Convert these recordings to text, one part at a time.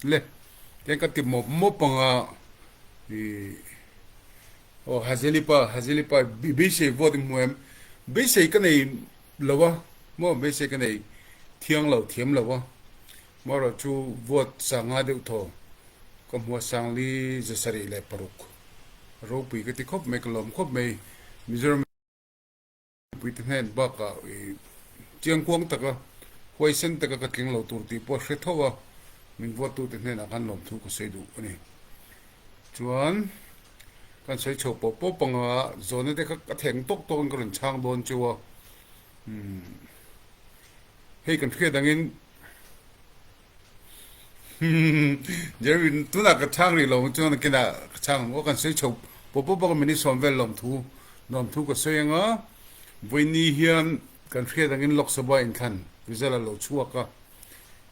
Le tiang ka ti mawp mawp ang a ih aw Hazeli pa Hazeli pa beisei vote i hmu em? Beisei ka nei lo a maw beisei ka nei thiang lo thiam lo a marawh chu vote sanga deuh thaw ka hmu a sangli 706 ropui ka ti khawp mai ka lawm khawp mai Mizoram Mipuite hnen bakah chiangkuang taka huaisen taka ka tling lo tur tih pawh hre tho a, min vuattute hnenah khan lawmthu ka sawi duh a ni. Chuan kan sawi chho pawp pawp ang a, zawhna te kha ka theng tawk tawkin ka rawn chhang dawn chu a, hei kan hriat angin Jerry, tunah ka chhang rih lo ang chuan nakinah ka chhang ang aw, kan sawi chho pawp pawp bawk a, minute sawm vel lawmthu lawmthu ka sawi ang a, vawiini hian kan hriat angin Lok Sabha inthlan result a lo chhuak a,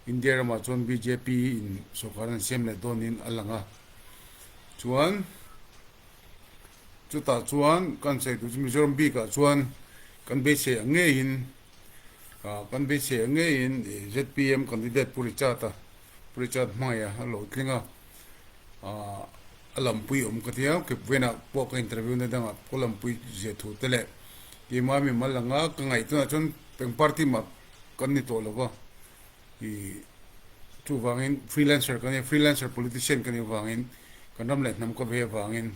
India ramah chuan bjp in sorkar an siam leh dawnin a lang a, chuan chutah chuan kan sawi tur chu Mizoram bikah chuan kan beisei ang ngeiin Kan beisei ang ngeiin zpm candidate Pu Richard-a, Pu Richard hmangaih a lo tling a, a lampui awm ka ti a, Kepvenah pawh ka interview na dangah ka lampui zia thu te leh keimah mi mal anga ka ngaih tunah chuan eng party mah kan ni tawh lo va, chuvangin freelancer ka ni a, freelancer politician ka nih avangin kan ram leh hnam ka vei avangin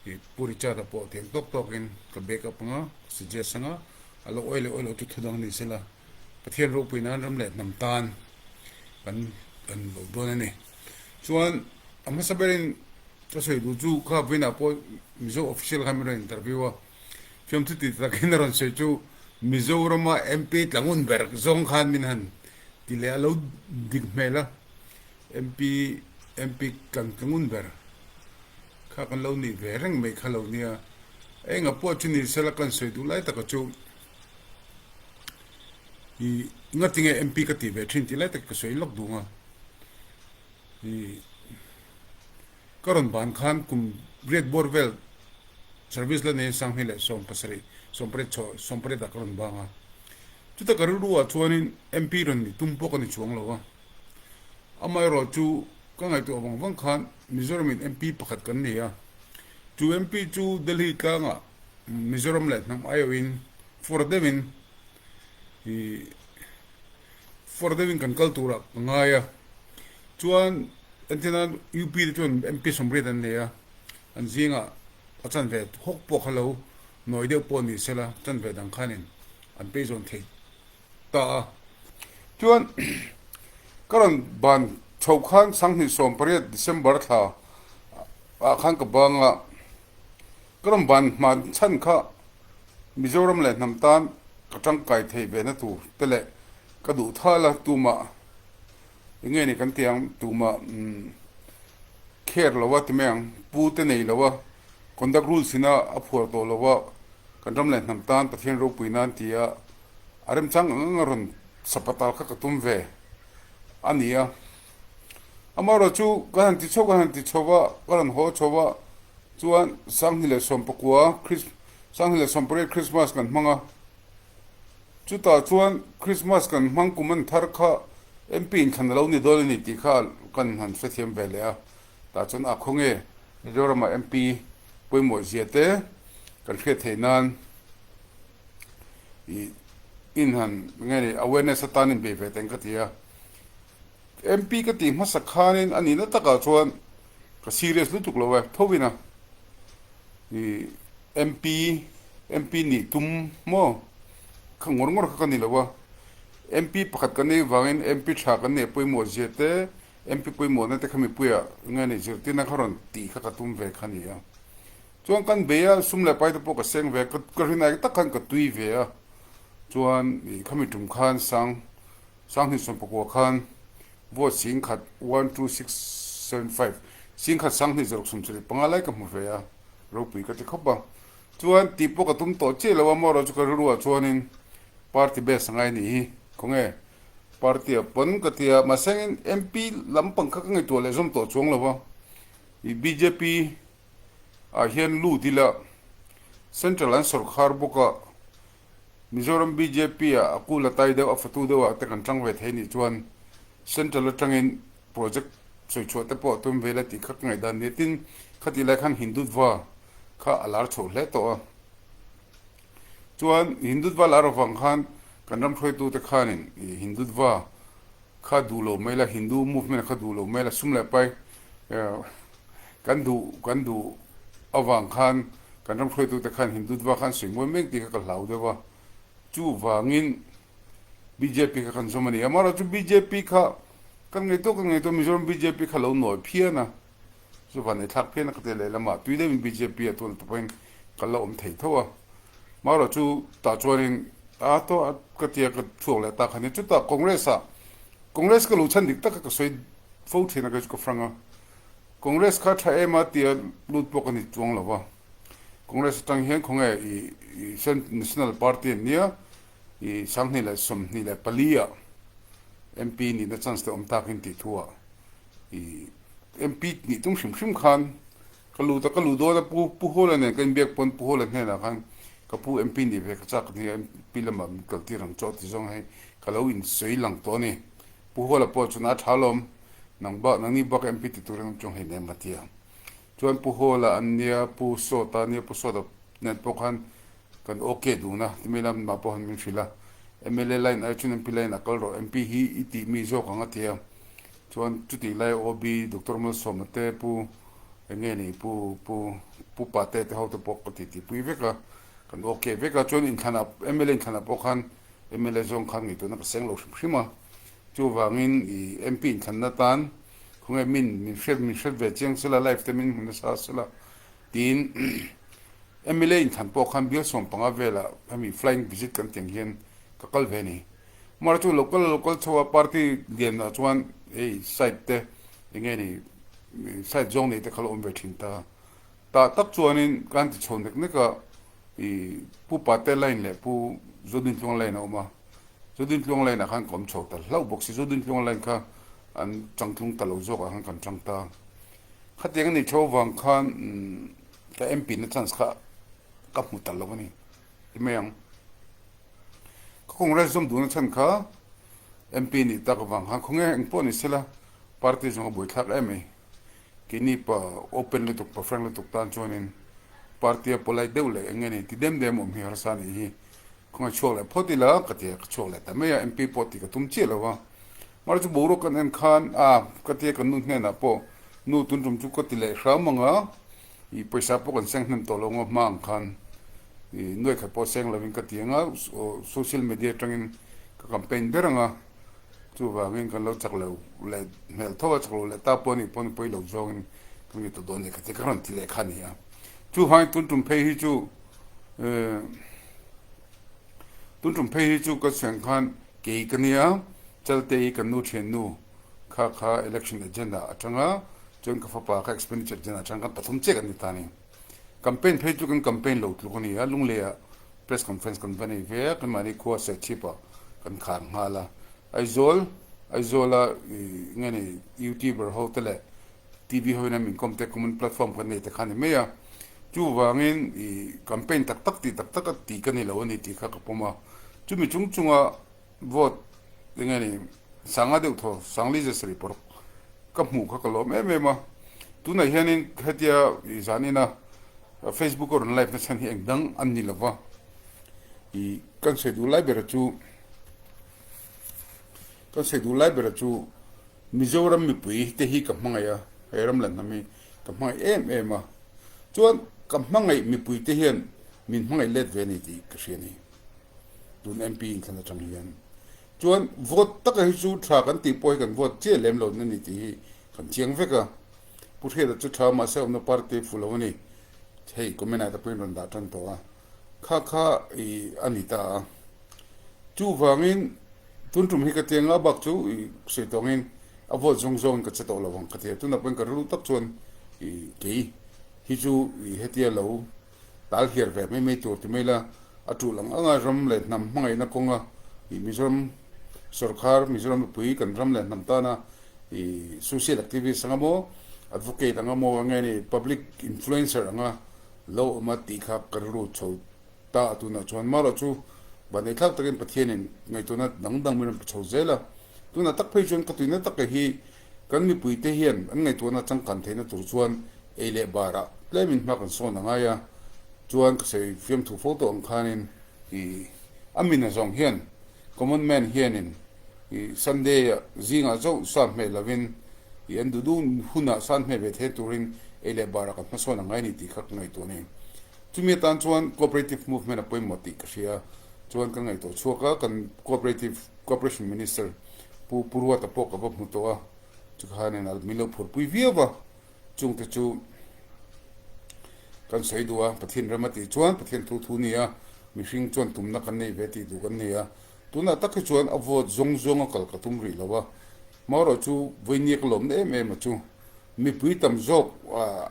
Pu Richard-a pawh tiang tawk tawkin ka back up anga, ka suggest anga, a lo awih leh awih loh chu thu dang ni sela, Pathian ropui nan ram leh hnam tan kan kan lo dawn a ni. Chuan a hmasa berin ka sawi duh chu kha vawiinah pawh Mizo official khan min rawn interview a, fiamthu ti takin a rawn sawi chu Mizorama MP tlangun ber zawng khan min han ti leh a lo dik hmel a, MP MP tlan tlangun ber. Kha kan lo nih ve reng mai kha lo nia. Enga pawh chu ni sela kan sawi duh lai taka chu i ngatinge MP ka tih ve thin tih lai tak ka sawi lawk duh ang a. I ka rawn ban khan kum riat bawr vel service la nei 2017 18 chho 18 ah ka rawn bang a. Chuta ka rilru ah chuanin MP rawn nih tum pawh ka ni chuang lo a. Amaherawh chu ka ngaihtuah vang vang khan Mizoram in MP pakhat kan nei a, chu MP chu Delhi tlangah Mizoram leh hnam aiawhin fawr deuhin ih fawr deuhin kan kal turah ka ngai a. Chuan entirnan UP te chuan MP 80 an nei a, an zingah a chanve hawk pawh kha lo nawi deuh pawh ni sela chanve dang khanin an peizawn theih ta a. Chuan ka rawn ban chho khan 2018 December thla ah khan ka bang a, ka rawn ban hman chhan kha Mizoram leh hnam tan ka tangkai thei ve na tur te leh ka duh thal a, tumah eng nge ni kan ti ang, tumah care lo a ti mai ang, pu te nei lo a, conduct rules ina a phuar tawh lo a, kan ram leh hnam tan Pathian ropui nan ti a. A remchang ang ang a rawn sapatal kha ka tum ve a ni a. Amaherawh chu ka han ti chho ka han ti chho va, ka rawn haw chho va chuan 2019 Chris 2018 Christmas kan hmang a. Chutah chuan Christmas kan hmang kum an thar kha MP inthlan a lo ni dawn a ni tih kha kan han hrethiam ve leh a. Tah chuan a khawnge Mizoramah MP pawimawh zia te kan hriat theih nan i in han nge ni awareness atan in bei ve teng ka ti a. MP ka tih hmasa khanin a nihna takah chuan ka serious lutuk lo e tho in a. I MP MP nih tum maw kha ngawr ngawr kha ka ni lo a. MP pakhat kan neih vangin MP tha kan neih pawimawh zia te MP pawimawhna te kha mipuiah nge ni zirtirna kha rawn tih kha ka tum ve kha ni a. Chuan kan bei a, sum leh pai te pawh ka seng ve a, ka rinai tak khan ka tui ve a, chuan ih khami tum khan sang 2019 khan vote 1000, one two six seven five, 1000 2065 lai ka hmu ve a, ropui ka ti khawp a. Chuan tih pawh ka tum tawh chiah lo a, amaherawhchu ka rilru ah chuanin party base a ngai nih hi, khawnge party ah pawn ka ti a, mahse engin MP lampang kha ka ngaihtuah leh zawm tawh chuang lo a, ih bjp ah hian lut ila Central an sawrkhar bawk a, Mizoram bjp ah a kul a tai deuh a fatu deuh ah te kan tang ve thei nih chuan Central atangin project sawi chhuah te pawh a tum vel a tih kha ka ngaihdan nia. Tin, khatih lai khan Hindutva kha a lar chhoh hle tawh a. Chuan Hindutva lar avang khan kan ram hruaitute khanin Hindutva kha duh lo mai la, Hindu movement kha duh lo mai la, sum leh pai kan duh kan duh avang khan kan ram hruaitute khan Hindutva khan sawi mawi mek tih kha ka hlau deuh a. Chuvangin bjp kha kan zawm a ni. Amaherawhchu bjp kha kan ngaihtuah kan ngaihtuah Mizoram bjp kha lo nawi phian a, chuvan ei thlak phian a ka ti lehlamah tui deuhin bjp a tuna tawpawhin ka la awm thei tho a. Amaherawhchu tah chuanin a tawh a ka tia ka chhuak leh ta kha nia. Chutah Congress ah Congress ka lo chhan dik tak a ka sawi fo thin a kei chu ka frang a. Congress kha tha em a tia lut pawh ka ni chuang lo va. Congress atang hian khawnge i National Party an nia i 2024 ah MP nihna chance te awm takin tih thu ah i MP nih tum hrim hrim khan ka lut a, ka luh dawn a Pu Pu Hawla nen ka inbiak pawn Pu Hawla hnenah khan ka pu MP nih ve ka chak ania MP lamah min kal tir ang chu a ti zawng hei ka lo insawi lang tawh a ni. Pu Hawla pawh chuan a tha lawm nang bak nangni bak MP ti turin awm chuang hei nem a ti a. Chuan Pu Hawla an nia, Pu Sawta a nia, Pu Sawta nen pawh khan kan ok dun a, timi lam mah pawh han min hrilh a, mla line ai chuan MP line ah kal rawh, MP hi i tih mi zawk ang a ti a, chuan chutih lai OB Doctor Malsawma te, Pu eng nge ni Pu Pu Pu Pate te ho te pawh ka titi pui vek a, kan ok vek a, chuan inthlanah mla inthlanah pawh khan mla zawng khan ngaihtuahna ka seng lo hrim hrim a, chuvangin i MP inthlanna tan Khawnge min min hriat min hriat ve chiang sela live te min hmu nasa sela tiin mla inthlan pawh khan bial 15 velah hemi flying visit kan tih ang hian ka kal ve a ni. Mara chu lo kal lo kal chho a party lianah chuan hei side te eng nge ni side zawng nei te kha lo awm ve thin ta. Tah tak chuanin kan ti chho nek nek a i Pu Pate line leh Pu Zodintluang line a awm a. Zodintluang line ah khan ka awm chho ta hlauh bawk si. Zodintluang line kha an changtlung ta lo zawk ah khan kan chang ta. Khatiang a nih tho vang khan ka MP na chance kha ka hmu ta lo a ni ti mai ang. Ka Congress zawm duhna chhan kha MP nih tak avang khan khawnge eng pawh ni sela party zawng a buaithlak em mai. Keini pa open lutuk pa frank lutuk tan chuanin party a polite deuh leh eng nge ni ti dem dem awm hi harsa a nih hi. Khawngaih chhuak leh phawt ila ka ti a, ka chhuak leh ta mai a, MP pawh tih ka tum chiah lo a. Mahse chu boruak kan en khan a, ka tia kan nu hnenah pawh nu tun tum chu ka ti leh hram ang a, i pawisa pawh kan seng hnem tawh lo ang a hma ang khan i nuai khat pawh seng lovin ka ti ang a, social media atangin ka campaign ber ang a, chuvangin kan lo chak lo leh hmel tho a, chak lo leh ta pawh a nih pawn pawi lo zawngin kan ngi tawh dawn leh ka ti ka rawn ti leh kha a ni a. Chuvangin tun tum phei hi chu Tun tum phei hi chu ka chheng khan kei ka nia, Chalte i kan nu thiannu kha kha election agent ah atang a, chuan ka fapa kha expenditure agent ah atang kan pathum chiah kan ni ta a ni. Campaign phei chu kan campaign lo tluk a ni a, Lunglei ah press conference kan va nei ve a, kanmahni khua Serchhip ah kan khar nghal a. Aizawl, Aizawl a nge ni youtuber ho te leh TV hoin a min kawm te common platform kan nei te kha a ni mai a, chuvangin i campaign tak tak tih tak tak a tih ka ni lo a ni tih kha ka pawm a, chumi chung chunga vote eng nge ni sanga deuh thaw Sangli Zesari pawh ka hmuh kha ka lawm em em a, tunah hianin hetia i zanina Facebook a rawn live na chhan hi eng dang an ni lo va, i kan sawi duh lai bera chu kan sawi duh lai bera chu. Mizoram mipui te hi ka hmangaih a, he ram lan hnam hi ka hmangaih em em a, chuan ka hmangaih mipui te hian min hmangaih let ve a ni tih ka hria a ni, tun MP inthlan atang hian. Chuan vote taka hi chu tha kan tih pawh hi kan vote chiah lem lo na ni tih hi kan chiang vek a, Pu Hriata chu tha mahse awmna party fuh lo a ni, hei comment ah te pawhin rawn dah tan tawh a, kha kha i a ni ta a, chuvangin. Tun tum hi ka ti anga bak chu i sawi tawngin a vote zawng zawngin ka che tawh lo ang ka ti a, tunah pawhin ka rilru tak chuan i kei hi chu i hetia lo tal hiar ve mai mai tur ti mai la, a tul ang anga ram leh hnam hmangaihna kawnga i Mizoram sorkar, Mizoram mipui kan ram leh hnam tana i social activist anga maw, advocate anga maw enge ni public influencer anga lo awm a tih kha ka rilru chho Ta a tunah chuan marawh chu vanei thlak takin Pathianin ngaihtuahna dang dang min rawn pe chho zel a. Tunah tak phei chuan ka tuina taka hi Kan mipuite hian an ngaihtuahna changkan theihna tur chuan ei leh barah tlemin hma kan sawn a ngai a, chuan ka sawi fiamthu fo tawh ang khanin i a mina zawng hian common man hianin i Sunday ah zingah chauh sa hmeh lovin i an duh duh hunah sa an hmeh ve theih turin ei leh barah kan hmasawn a ngai a ni tih kha ka ngaihtuah a ni. Chumi atan chuan cooperative movement a pawimawh tih ka hria chuan kan ngaihtuah chhuak a, kan cooperative cooperation minister Pu Pu Ruata pawh ka va hmu tawh a, chukhanin a min lo phurpui viau va, chungte chu kan sawi duh a, Pathian rem a tih chuan Pathian thu thu nia, mihring chuan tumna kan nei ve tih duh kan nei a, tunah tak hi chuan a vote zawng zawng a kal ka tum rih lo a, marawh chu vawinia ka lawmna em em a chu mipui tam zawk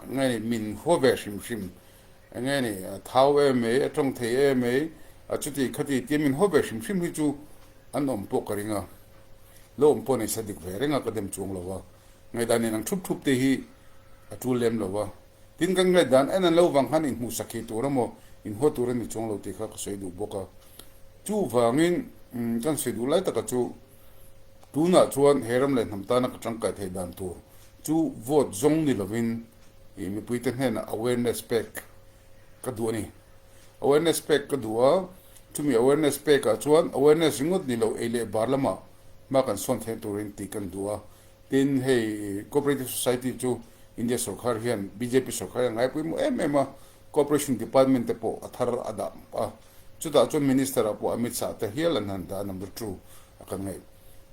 nge ni min hua ve hrim hrim enge ni a thau em mai a tawng thei em mai a chuti khati tia min hua ve hrim hrim hi chu An awm pawh ka ring a, lo awm pawh neisa dik ve reng a ka dem chuang lo a, ngaihdan in ang thup thup te hi a tul lem lo a, tin kan ngaihdan en an lo vang khan inhmuh sakhi tur emaw inhua tur a ni chuang lo tih kha ka sawi duh bawk a, chuvangin kan sawi duh lai taka chu tunah chuan he ram leh hnam tana ka tangkai theih dan tur chu vote zawng ni lovin ih mipuite hnenah awareness pek ka duh a ni. Awareness pek ka duh a, chumi awareness pekah chuan awareness ringawt ni lo ei leh bar lamah hma kan sawn theih turin tih kan duh a. Tin, hei Cooperative Society chu India sorkar hian bjp sorkar hian a ngaipawimawh em em a, Cooperation Department te pawh a thar a dah a, chutah chuan Minister ah pawh Amit Shah te hial an han dah a, number two a kan ngaih.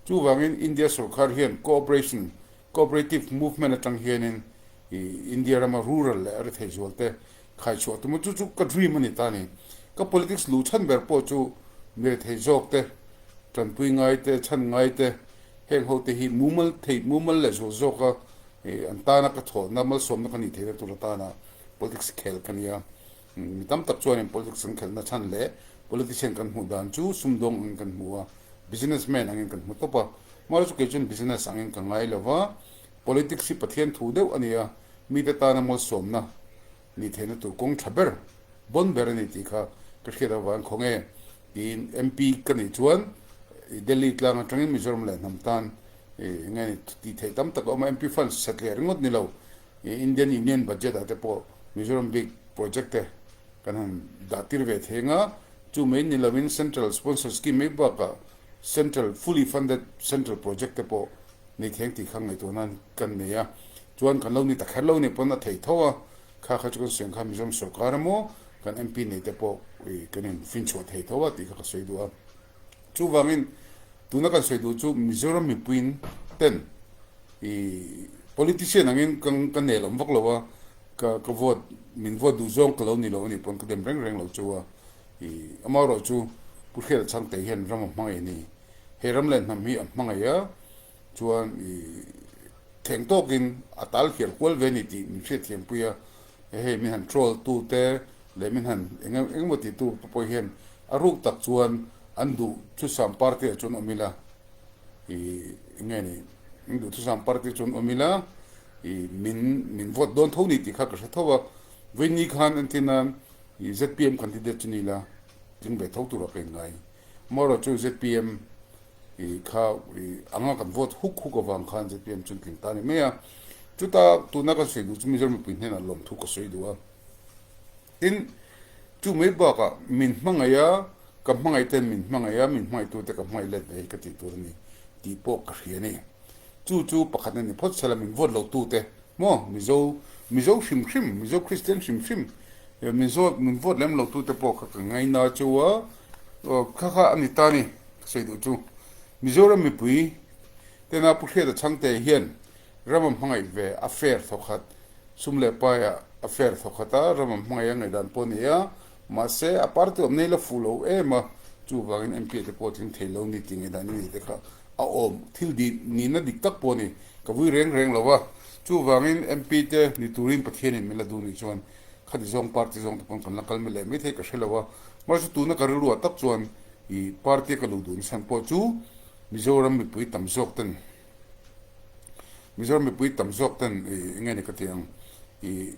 Chuvangin India sorkar hian Cooperation Cooperative Movement atang hianin India rama rural leh a rethei zual te Khai chhuah tum a, chu chu ka dream a ni ta a ni. Ka politics luh chhan ber pawh chu mi rethei zawk te, tanpui ngai te, chhan ngai te, heng ho te hi mumal thei, mumal leh zual zawk a an tana ka thawhna, malsawmna ka nih theihna tur atana politics khel ka ni a. Mi tam tak chuanin politics kan khelhna chhan leh politician kan hmuh dan chu sumdawng angin kan hmu a, businessman angin kan hmu tawp a. Mahse chu kei chuan business angin ka ngai lo va, politics hi Pathian thu deuh a ni a, mite tana malsawmna Ni theihna tur kawng tha ber, bawn ber a ni tih kha ka hriat avang khaw nge tiin MP ka nih chuan Delhi tlang atangin Mizoram leh hnam tan eng nge ni tih theih tam tak a awm a, MP funds set leh ringawt ni lo Indian Union budget ah te pawh Mizoram bik project te kan han dah tir ve thei anga chu mai ni lovin Central sponsor scheme mai bakah Central fully funded Central project te pawh nei theng tih kha ngaihtuah nan kan nei a, chuan kan lo ni ta kher lo nih pawn a thei tho a, kha kha chu kan sawi ang kha Mizoram sorkar emaw kan MP nei te pawh kan in finchhuah thei tho a tih kha ka sawi duh a. Chuvangin tuna kan sawi duh chu Mizoram mipuiin ten i politician angin ka ka nel awm vak lo a, ka ka vote min vote duh zawng ka lo ni lo a nih pawn ka dem reng reng lo chu a, i amaherawhchu Pu Hriata Chhangte hian ram a hmangaih a ni. He ram leh hnam hi a hmangaih a, chuan i theng tawkin a tal hial kual ve a ni tih min hriatthiampui a, hei min han troll tu te leh min han eng engemaw ti tu te pawh hian a ruk tak chuan an duh thusam party ah chuan awm ila i eng nge ni an duh thusam party chuan awm ila i min min vote dawn tho ni tih kha ka hre tho a, vawiin khan entir nan i zpm candidate chu ni ila tling ve tho turah ka inngai. Amaherawh chu zpm i kha i anga kan vote huk huk avang khan zpm chu an tling ta a ni mai a. Chuta tuna kan sawi duh chu Mizoram mipui hnenah lawmthu ka sawi duh a. Tin, chu mai bakah min hmangaih a, ka hmangaih ten min hmangaih a, min hmangaihtute ka hmangaih let ve hi ka tih tur a ni tih pawh ka hria a ni. Chu chu pakhat a ni phawt sela min vote lo tute maw Mizo Mizo hrim hrim Mizo Kristian hrim hrim min zawt min vote lem lo tute pawh kha ka ngaina chu a kha kha a ni ta ni ka sawi duh chu Mizoram mipui tena Pu Hriata Chhangte hian ram a hmangaih ve a fair thawkhat sum leh paia a fair thawkhat a ram a hmangaih a ngaihdan pawh a ni a mahse a party awm nei la fuh lo em a chuvangin MP te pawh tling thei lo ni tih ngaihdan a ni te kha a awm thil dih nihna dik tak pawh a ni. Ka vui reng reng lo a, chuvangin MP te ni turin Pathianin min la duh nih chuan khati zawng party zawng te pawn kan la kal mai leh maithei ka hre lo a, mahse tuna ka rilru ah tak chuan ih party a ka luh duh nachhan pawh chu Mizoram mipui tam zawk ten Mizoram mipui tam zawk ten ih eng nge ni ka ti ang ih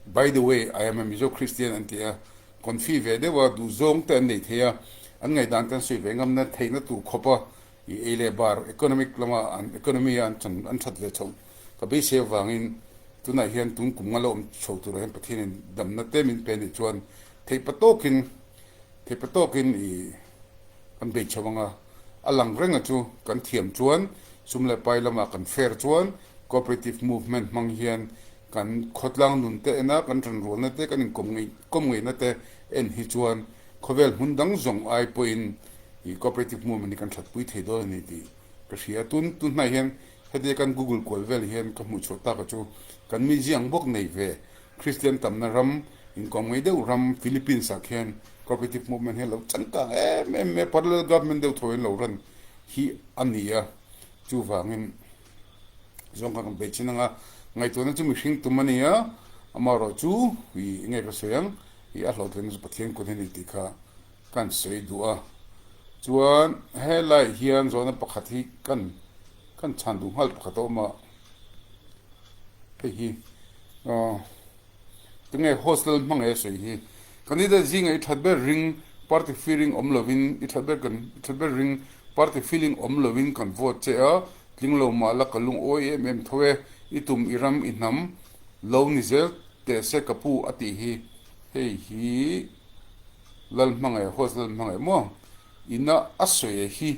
by the way I am a Mizo Christian an ti a, confi ve deuh a duhzawng te an nei thei a, an ngaihdan te an sawi ve ngamna theihna tur khawp a. i ei leh bar economic lama an economy a an chan an that ve chhoh ka beisei avangin tunah hian tun kum nga la awm chho turah hian Pathianin damna te min pe anih chuan theihpa tawkin theihpa tawkin i kan bei chho anga a lang reng a chu kan thiam chuan sum leh pai lamah kan fair chuan cooperative movement hmang hian kan khawtlang nun te en a kan tanrualna te kan inkawm ngei kawm ngeihna te en hi chuan khawvel hmun dang zawng ai pawhin ih cooperative movement hi kan thatpui thei dawn a ni tih ka hria. Tun tun hnai hian hetia kan google kual vel hian ka hmuh chhuah tak a chu kan mi ziang bawk nei ve Kristian tamna ram inkawm ngei deuh ram Philippines ah khian cooperative movement hi a lo changkang em em mai a, parallel government deuh tho in lo run hi a ni a, chuvangin zawng kha kan beih chin anga ngaihtuahna chu mihring tum a ni a, amaherawh chu ih enge ka sawi ang ih a hlawhtlinna chu Pathian kut a ni tih kha kan sawi duh a, chuan helaiah hian zawhna pakhat hi kan kan chhan duh nghal pakhat a awm a. Hei hi aw tunge hostel hmang e sawi hi candidate zinga i that ber ring party feeling awm lovin i that ber kan i that ber ring party feeling awm lovin kan vote che a tling lo mah la ka lungawi em em tho e i tum i ram i hnam lo ni zel teh se ka pu a tih hi hei hi lal hmangaih hostel hmangaih maw ina a sawi hi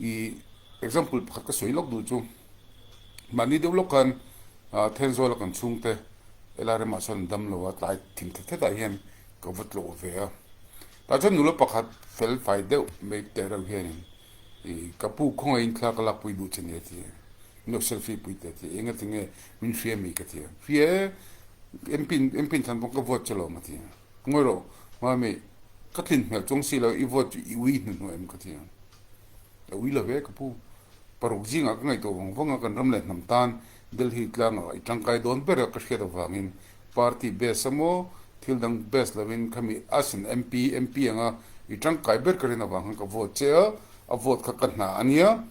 i example pakhat ka sawi lawk duh chu. Mahni deuh lawk khan Thenzawl a kan chhungte LRM ah sawn an dam lo a, tlai thim thet thet ah hian ka va tlawh ve a. Tah chuan nula pakhat fel fai deuh mai teh reuh hianin ih ka pu khawngaihin thla ka lakpui duh che nia ti a, min lo selfie pui teh a ti a, eng ati nge min hria mi ka ti a, hria e, MP MP thlan pawh ka vote che lawm a ti a, ngawi rawh mami ka tlin hmel chuang si lo i vote chu i ui hnuhnawh em ka ti a, a ui lo ve ka pu. Paruk zingah ka ngaihtuah vang vang a, kan ram leh hnam tan Delhi tlangah i tangkai dawn ber a ka hriat avangin party base a maw thil dang base lovin khami as an MP, MP anga i tangkai ber ka rin avang khan ka vote che a, a vote kha ka hna a nia,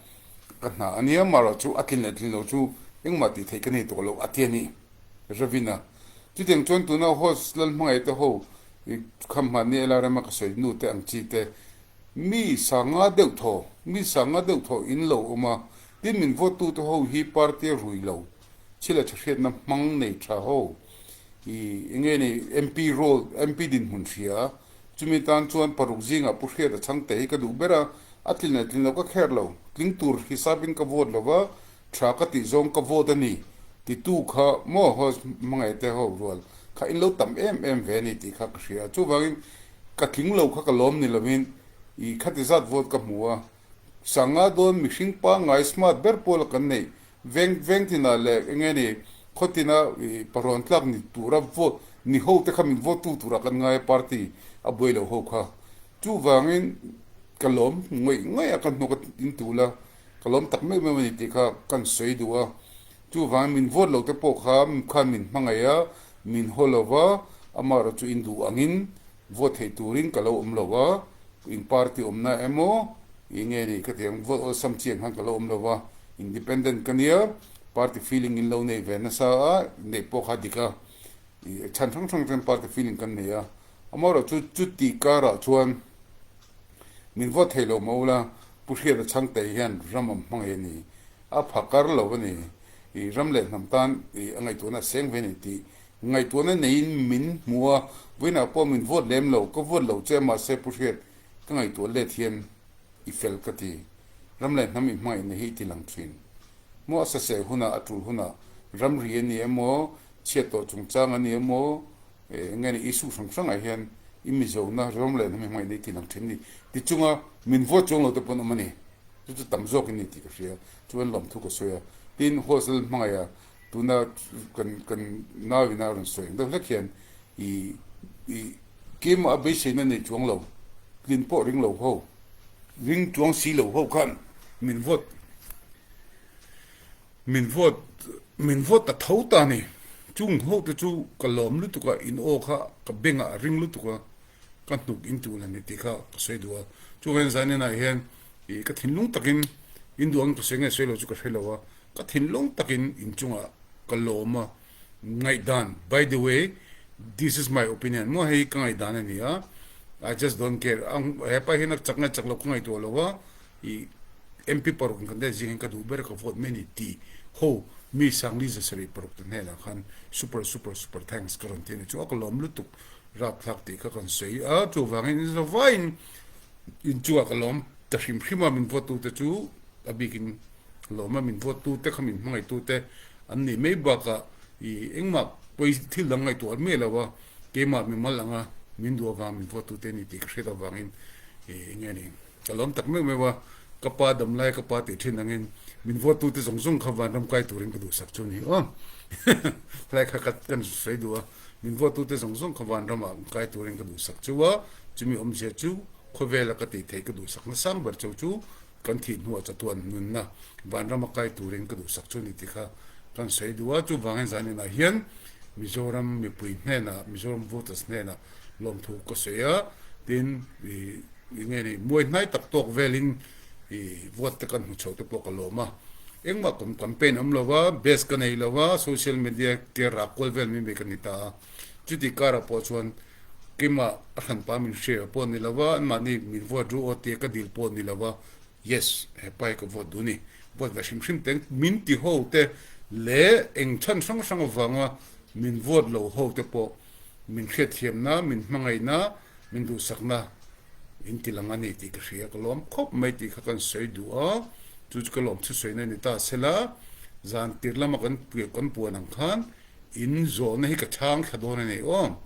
ka hna a nia marawh chu a tlin leh tlin lo chu engmah tih theih ka nei tawh lo a ti a ni Ravina. Chutiang chuan tuna host Lalhmangaih te ho i kham hmanni LRM a ka sawi nu te ang chi te Mi sanga deuh thaw, mi sanga deuh thaw in lo awm a, tin min vote tute ho hi party a rui lo, thil a tha hriatna hmang nei tha ho, i enge ni MP role, MP dinhmun hria, chumi tan chuan paruk zingah Pu Hriata chhangte hi ka duh ber a, a tlin leh tlin lo ka kher lo, tling tur hisapin ka vote lo va, Tha ka tih zawng ka vote a ni titu kha maw host hmangaih te ho rual kha in lo tam em em ve a ni tih kha ka hria a, chuvangin ka tling lo kha ka lawm ni lovin i khati zat vote ka hmu a, sanga dawn mihring pangngai smart ber pawla kan neih veng veng tinah leh enge ni khaw tina i parawn tlak ni tura vote ni ho te kha min vote tu turah kan ngai a party a buai lo ho kha chuvangin ka lawm ngawih ngawih a ka hnawk a in tul a. Ka lawm tak meuh meuh a ni tih kha kan sawi duh a, chuvangin min vote lo te pawh kha khan min hmangaih a, min haw lo va, amaherawh chu in duh angin vote theih turin ka lo awm lo va, in party awmna emaw ih nge ni ka ti ang, vote awlsam chi ang khan ka lo awm lo va, independent ka nia, party feeling in lo nei ve nasa a, neih pawh kha dik a, ih chhan hrang hrang chuan party feeling kan nei a, amaherawh chu chuti karah chuan min vote thei lo mah ula, Pu Hriata Chhangte hian ram an hmangaih a ni, a pha kar lo a ni, i ram leh hnam tan i a ngaihtuahna a seng ve a ni tih ngaihtuahna neiin min hmu a, vawiinah pawh min vote lem lo, ka vote lo che a mahse Pu Hriat ka ngaihtuah let hian i fel ka ti, ram leh hnam i hmangaihna hi i ti lang thin. Maw a saseh hunah a tul hunah ramri a ni emaw, chhiat tawh chungchang a ni emaw, Eng nge ni issue hrang hrangah hian i Mizona ram leh hnam hmangaihna i tilang thin ni ti chunga min vote chuang lo te pawn awm a ni. Chu chu tam zawk in ni tih ka hria. Chuan lawmthu ka sawi a. Tin, hostel hmangaiha tuna kan kan nau ina rawn sawi ang deuh hlek hian i i keimah a beiseina nei chuang lo, tlin pawh ring lo ho, ring chuang si lo ho khan min vote Min vote min vote ta tho ta ni. Chung ho te chu ka lawm lutuk a, in aw kha ka bengah a ring lutuk a, ka hnuk in tul a ni tih kha ka sawi duh a. Chuvangin Zaninah hian ih ka thinlung takin in duh ang ka sawi nge sawi lo chu ka hre lo a, ka thinlung takin in chungah ka lawm a, ngaihdan by the way this is my opinion maw hei ka ngaihdan a ni a, I just don't care hepa hian a chak nge chak lo ka ngaihtuah lo a. I MP paruk in kan det zing hian ka duh ber a ka vote mai a ni tih ho mi Sangli 706 te hnenah khan super super super thanks ka rawn ti a ni. Chu a ka lawm lutuk rapthlak tih kha kan sawi a, chuvangin in zavaiin inchungah ka lawm ta hrim hrim a, min vote tute chu a bikin lawm a, min vote tute kha min hmangaih tute an nih mai bakah i engmah pawi thil dang ngaihtuah miah lo a, keimah mimal anga min duh avang min vote tute a ni tih ka hriat avangin i eng nge ni. Ka lawm tak meuh meuh a, ka pa dam lai ka pa tih thin angin min vote tute zawng zawng kha vanram kai turin ka duhsak chu a ni aw. Helai kha ka kan sawi duh a, min vote tute zawng zawng kha vanramah kai turin ka duhsak chu a, chumi awmzia chu khawvela ka tih theih ka duhsak nasang ber cheu chu kan thih hnuah chatuan nunna vanrama kai turin ka duhsak chu a ni tih kha kan sawi duh a, chuvangin zaninah hian Mizoram mipui hnenah, Mizoram voters hnenah lawmthu ka sawi a, tin ih nge ni muai hnai tak tawk velin ih vote te kan hmu chho te pawh ka lawm a, engmah kum campaign awm lo va, base ka nei lo va, social media te rak kual vel mai mai ka ni ta a, chuti karah pawh chuan keimah a hranpa min hria pawh ni lo va, anmahni min vote ru aw tia ka dil pawh ni lo va, yes hepa hi ka vote duh a ni, vote ve hrim hrim te min ti ho te leh eng chhan hrang hrang avanga min vote lo ho te pawh Min hriatthiamna, min hmangaihna, min duhsakna in ti lang a ni tih ka hria. Ka lawm khawp mai tih kha kan sawi duh a, chu chu ka lawm thusawi na ni ta sela, zan tir lama kan kan puan ang khan in zawhna hi ka chhang thla dawn a ni aw.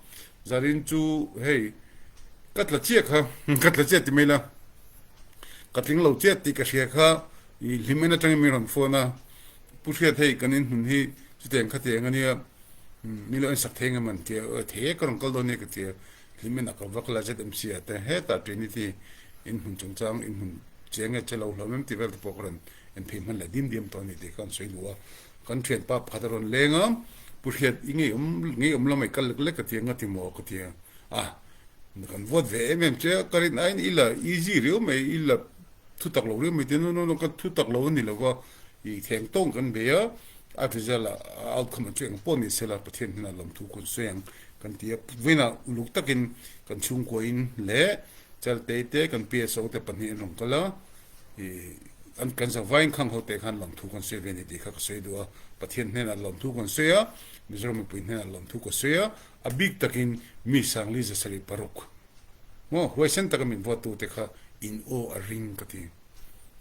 Zarin chu hei ka tla chiah kha, ka tla chiah ti mai la, ka tling lo chiah tih ka hria kha i hlim en atangin min rawn phone a, Pu Hriat hei kan inhmun hi chutiang khatiang a nia, Ni lo en sak thei ngam an tia, aw thei e ka rawn kal dawn nia ka tia, hlim en a ka vak la ZMC ah te hetah Trinity in hmun chungchang in hmun che nge che lo hlawm em tih vel te pawh ka rawn en phei hman leh dim diam tawh a ni tih kha an sawi duh a, kan thianpa pakhat a rawn leng a, Pu Hriat i ngei awm ngei awm lamah i kal lek lek ka tia nga ti maw ka tia a, kan vote ve em em che a, ka rin aiin i la easy riau mai i la thu tak lo riau mai tia no no no ka thu tak lo a ni lo va, i theng tawng kan bei a. A result a outcome chu eng pawh ni sela Pathian hnenah lawmthu kan sawi ang kan ti a. Vawiinah uluk takin kan chhungkuain leh Chaltei te kan PSO te pahnih an rawn kal a, ih an kan zavaiin khang ho te khan lawmthu kan sawi ve a ni tih kha ka sawi duh a. Pathian hnenah lawmthu kan sawi a, Mizoram mipui hnenah lawmthu ka sawi a, a bik takin mi Sangli 706 maw huaisen taka min vote tu te kha in aw a ring ka ti.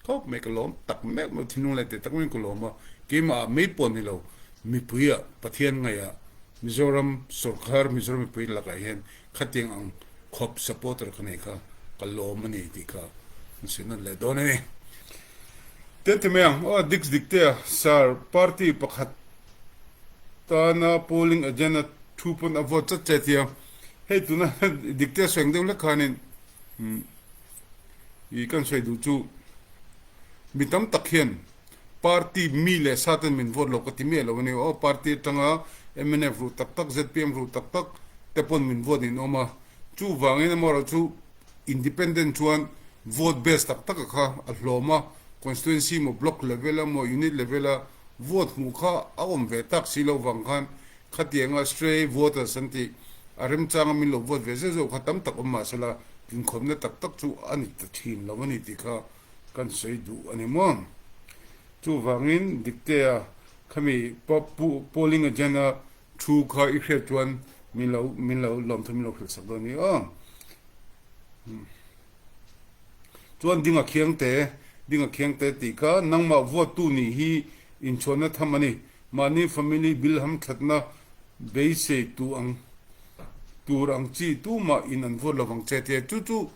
Khawp mai ka lawm tak meuh meuh thinlung leh teh tak meuhin ka lawm a, keimah ah mai pawh ni lo mipui ah Pathian ngaih ah Mizoram sawrkar Mizoram mipui lakah hian khatiang ang khawp supporter ka nei kha ka lawm a ni tih kha an sawi nawn leh dawn a ni. Ten ti mai ang aw Dix Diktea Sir party pakhat tana polling agent a thu pawn a vote chat che tia hei tuna Diktea sawi ang deuh hlek khanin I kan sawi duh chu mi tam tak hian party mi leh sa ten min vote lo ka ti miah lo a ni. Aw party atanga mnf ruh tak tak, zpm ruh tak tak te pawn min vote in awm a. Chuvangin amaherawhchu independent chuan vote base tak tak a kha a hlawm a, constituency emaw block level emaw unit level a vote hmuh kha a awm ve tak si loh vang khan Khatianga stray voters an tih, a remchanga min lo vote ve zeuh zeuh kha tam tak awm mah sela, inkhawmna tak tak chu a ni ta thin lo a ni tih kha kan sawi duh a ni maw? Chuvangin Diktea khami polling agent a thu kha i hriat chuan min lo min lo lawmthu min lo hrilh sak dawn a ni aw. Chuan Dinga Khiangte, Dinga Khiangte tih kha nangmah vote tu nih hi inchhuahna tham a ni. Mahni family bill hamthatna beisei tu ang tur ang chi tumah in an vote lovang che tia chu chu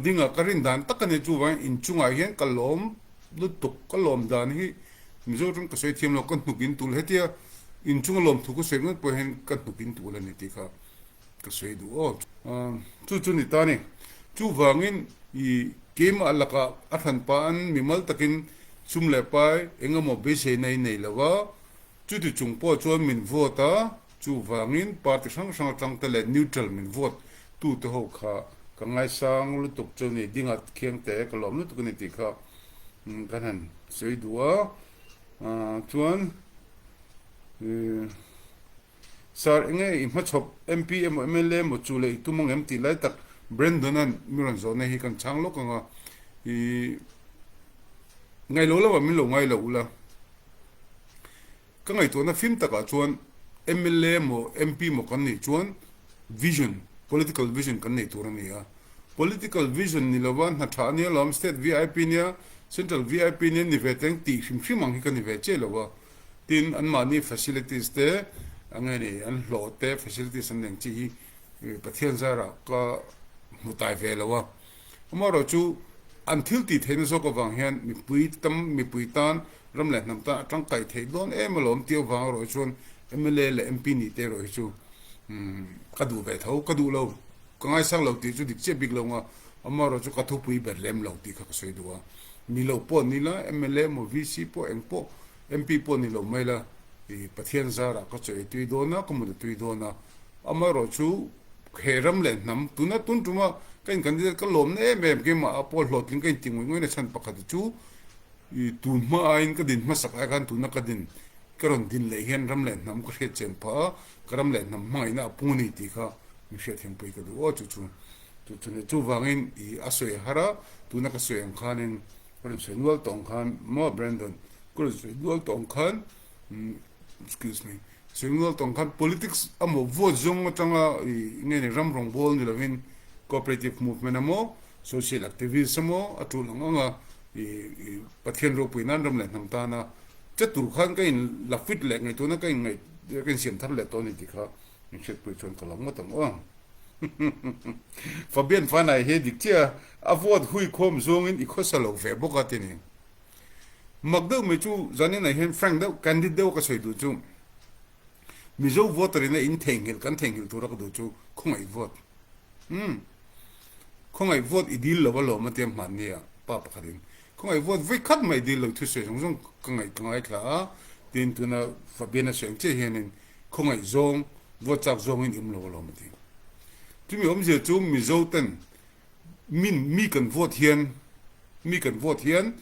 dingah ka rin dan tak a ni chuvangin inchungah hian ka lawm lutuk ka lawm dan hi Mizoram ka sawi thiam lo ka hnuk in tul hetia inchunga lawm thu ka sawi ngawt pawh hian ka hnuk in tul a ni tih kha ka sawi duh aw. Chu chu ni ta ni. Chuvangin i keimah lakah a hranpa an mimal takin sum leh pai eng emaw beiseina i nei lo a, chuti chung pawh chuan min vote a, chuvangin party hrang hrang atang te leh neutral min vote tu te ho kha ka ngaisang lutuk chu ni, dinga khiang te ka lawm lutuk a ni tih kha kan han sawi duh a, chuan i. Sir, enge i hmachhawp MP emaw mla emaw chu leh i tum ang em tih lai tak Brandon-a'n mi rawn zawhna hi kan chhang lawk ang a, i. Ngailo lamah min lo ngai lo ula. Ka ngaihtuahna fim takah chuan mla maw MP maw kan neih chuan vision, political vision kan nei tur a ni a. Political vision ni lova hna tha a nia lawm, state vip nia, central vip nia ni ve teng tih hrim hrim ang hi ka ni ve chiah lo a. Tin, anmahni facilities te, a nge ni, an hlawh te, facilities an eng chi hi Pathian zarah ka hmu tai ve lo a. Amaherawhchu, an thil tih theihna zawk avang hian mipui tam, mipui tan ram leh hnam tan a tangkai theih dawn em alawm tih avang erawh hi chuan mla leh MP nih te erawh hi chu ka duh ve tho, ka duh lo, ka ngaisang lo tih chu dik chiah bik lo nga, amaherawhchu ka thupui ber lem lo tih kha ka sawi duh a. Ni lo pawh ni la, mla emaw VC pawh eng pawh MP pawh ni lo mai la, i Pathian zarah ka chaw ei tui dawn a, ka mut a tui dawn a, amaherawhchu he ram leh hnam tuna tun tuma ka in candidate ka lawmna em em keimah ah pawh hlawhtling ka inti ngawih ngawih na chhan pakhat chu I tun hma aiin ka din hmasak ai khan tuna ka din ka rawn din leh hian ram leh hnam ka hriat chian phah a, ka ram leh hnam hmangaihna a pung a ni tih kha min hriat thiam pui ka duh aw chu chu chu chu nih chuvangin i a sawi har a, tuna ka sawi ang khanin ka rawn sawi nual tawh ang khan maw Brandon ka rawn sawi nual tawh ang khan excuse me sawi nual tawh ang khan politics amaw vote zawng atanga i nge ni ram rawngbawl ni lovin cooperative movement amaw social activist amaw a tul ang ang a I Pathian ropui nan ram leh hnam tana che tur khan ka in la fit leh ngaihtuahna ka in ngaih ka in siam thar leh tawh a ni tih kha min hriatpui chuan ka lo ngawt ang aw. Fabian Fanai hi dik chiah a, a vote hui khawm zawngin i khawsa lo ve bawk a ti ni. Mak deuh mai chu zaninah hian frank deuh candid deuh ka sawi duh chu Mizo voter in a in theihnghilh kan theihnghilh tura ka duh chu khawngaih vote. Umm. Khawngaih vote i dil lo a lawm a tia hmanni a pa pakhatin khawngaih vote vawi khat mah i dil lo thusawi zawng zawng ka ngaih ka ngaithla a tin tuna Fabian a sawi ang chiah hianin khawngaih zawng vote chak zawngin i awm lo a lawm a ti. Chumi awmzia chu Mizo ten min mi kan vote hian mi kan vote hian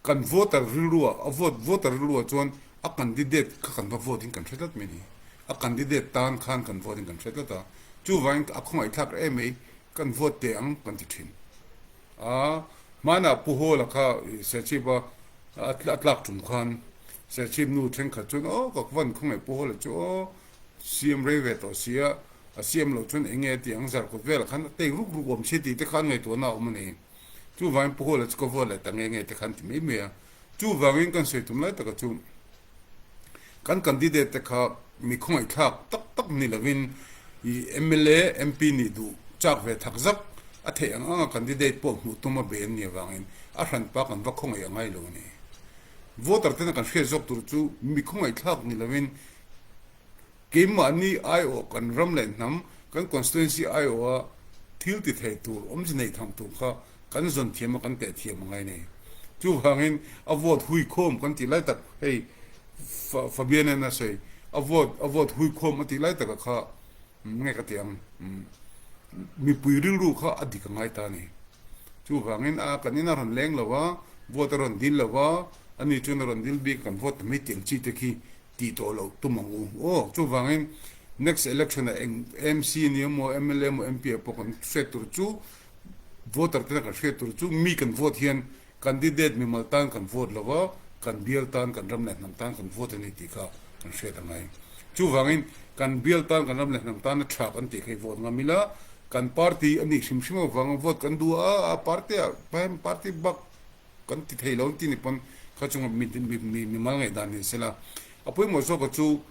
kan voter rilru ah a vote voter rilru ah chuan a candidate kha kan va vote in kan hre tlat mai a ni. A candidate tan khan kan vote in kan hre tlat a. Chuvangin a khawngaihthlak em mai, kan vote teh ang kan ti thin. A hmanah Pu Hawla kha Serchhip a a tlak tum khan Serchhip nu thenkhat chuan aw ka van khawngaih Pu Hawla chu aw CM rei ve tawh si a, a CM loh chuan eng nge a tih ang zarkawt velah khan a take ruk ruk awm si tih te kha an ngaihtuahna a awm a ni. Chuvangin Pu Hawla chu ka vote leh ta nge nge te khan ti mai mai a. Chuvangin kan sawi tum lai taka chu Kan candidate te kha mi khawngaihthlak tak tak ni lovin i mla, MP nih duh chak ve thak zak a theih ang anga candidate pawh hmuh tum a be an nih avangin a hranpa kan va khawngaih a ngai lo a ni. Voter tena kan hriat zawk tur chu mi khawngaihthlak ni lovin Keimahni aiawh kan ram leh hnam, kan constituency aiawha thil ti thei tur, awmze neih tham tur kha kan zawn thiam a, kan teh thiam a ngai nei. Chuvangin a vote hui khawm kan tih lai tak hei Fabian-a'n a sawi, a vote a vote hui khawm a tih lai taka kha nge ka ti ang, mipui rilru kha a dik a ngai ta a ni. Chuvangin a kan in a rawn leng lo va, vote a rawn dil lo va, ani chuan a rawn dil bik a kan vote ta mai tih ang chi te khi tih tawh loh tum ang u aw. Chuvangin next election ah eng MC ni emaw mla emaw MP ah pawh kan hriat tur chu voter tena kan hriat tur chu mi kan vote hian candidate mimal tan kan vote lo va, kan bial tan kan ram leh hnam tan kan vote a ni tih kha kan hriat a ngai. Chuvangin kan bial tan kan ram leh hnam tana tha kan tih kha i vote ngam ila kan party a nih hrim hrim avanga vote kan duh a, a party ah party bak Kan ti thei lo an ti ni pawn kha chunga mi mi mi mal ngaihdan ni sela. A pawimawh zawka chu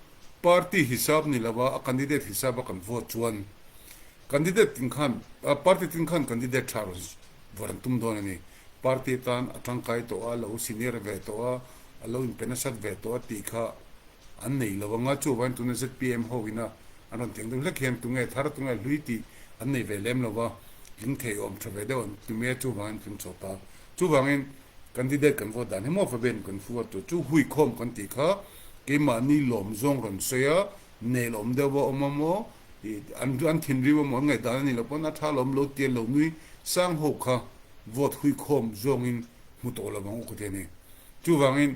party hisap ni lova a candidate hisap a kan vote chuan candidate tin khan party tin khan candidate tha rawn vote an tum dawn a ni. Party tan a tangkai tawh a, a lo senior ve tawh a, a lo inpe nasat ve tawh a tih kha an nei lo anga chuvangin tuna zpm ho ina an rawn teng deuh hlek hian tunge thar tunge hlui tih an nei ve lem lova tling thei awm tha ve deuh an ti mai a chuvangin tling chho ta. Chuvangin candidate kan vote dan hi maw Fabian kan vote tur chu huikhawm kan tih kha keimahni lawm zawng rawn sawi a, nel awm deuh a awm a maw, ih an an thinrim a maw an ngaihdan a nih loh pawn a tha lawm lo tia lo nui sang ho kha vote huikhawm zawngin hmu tawh lo ang u ka ti a ni. Chuvangin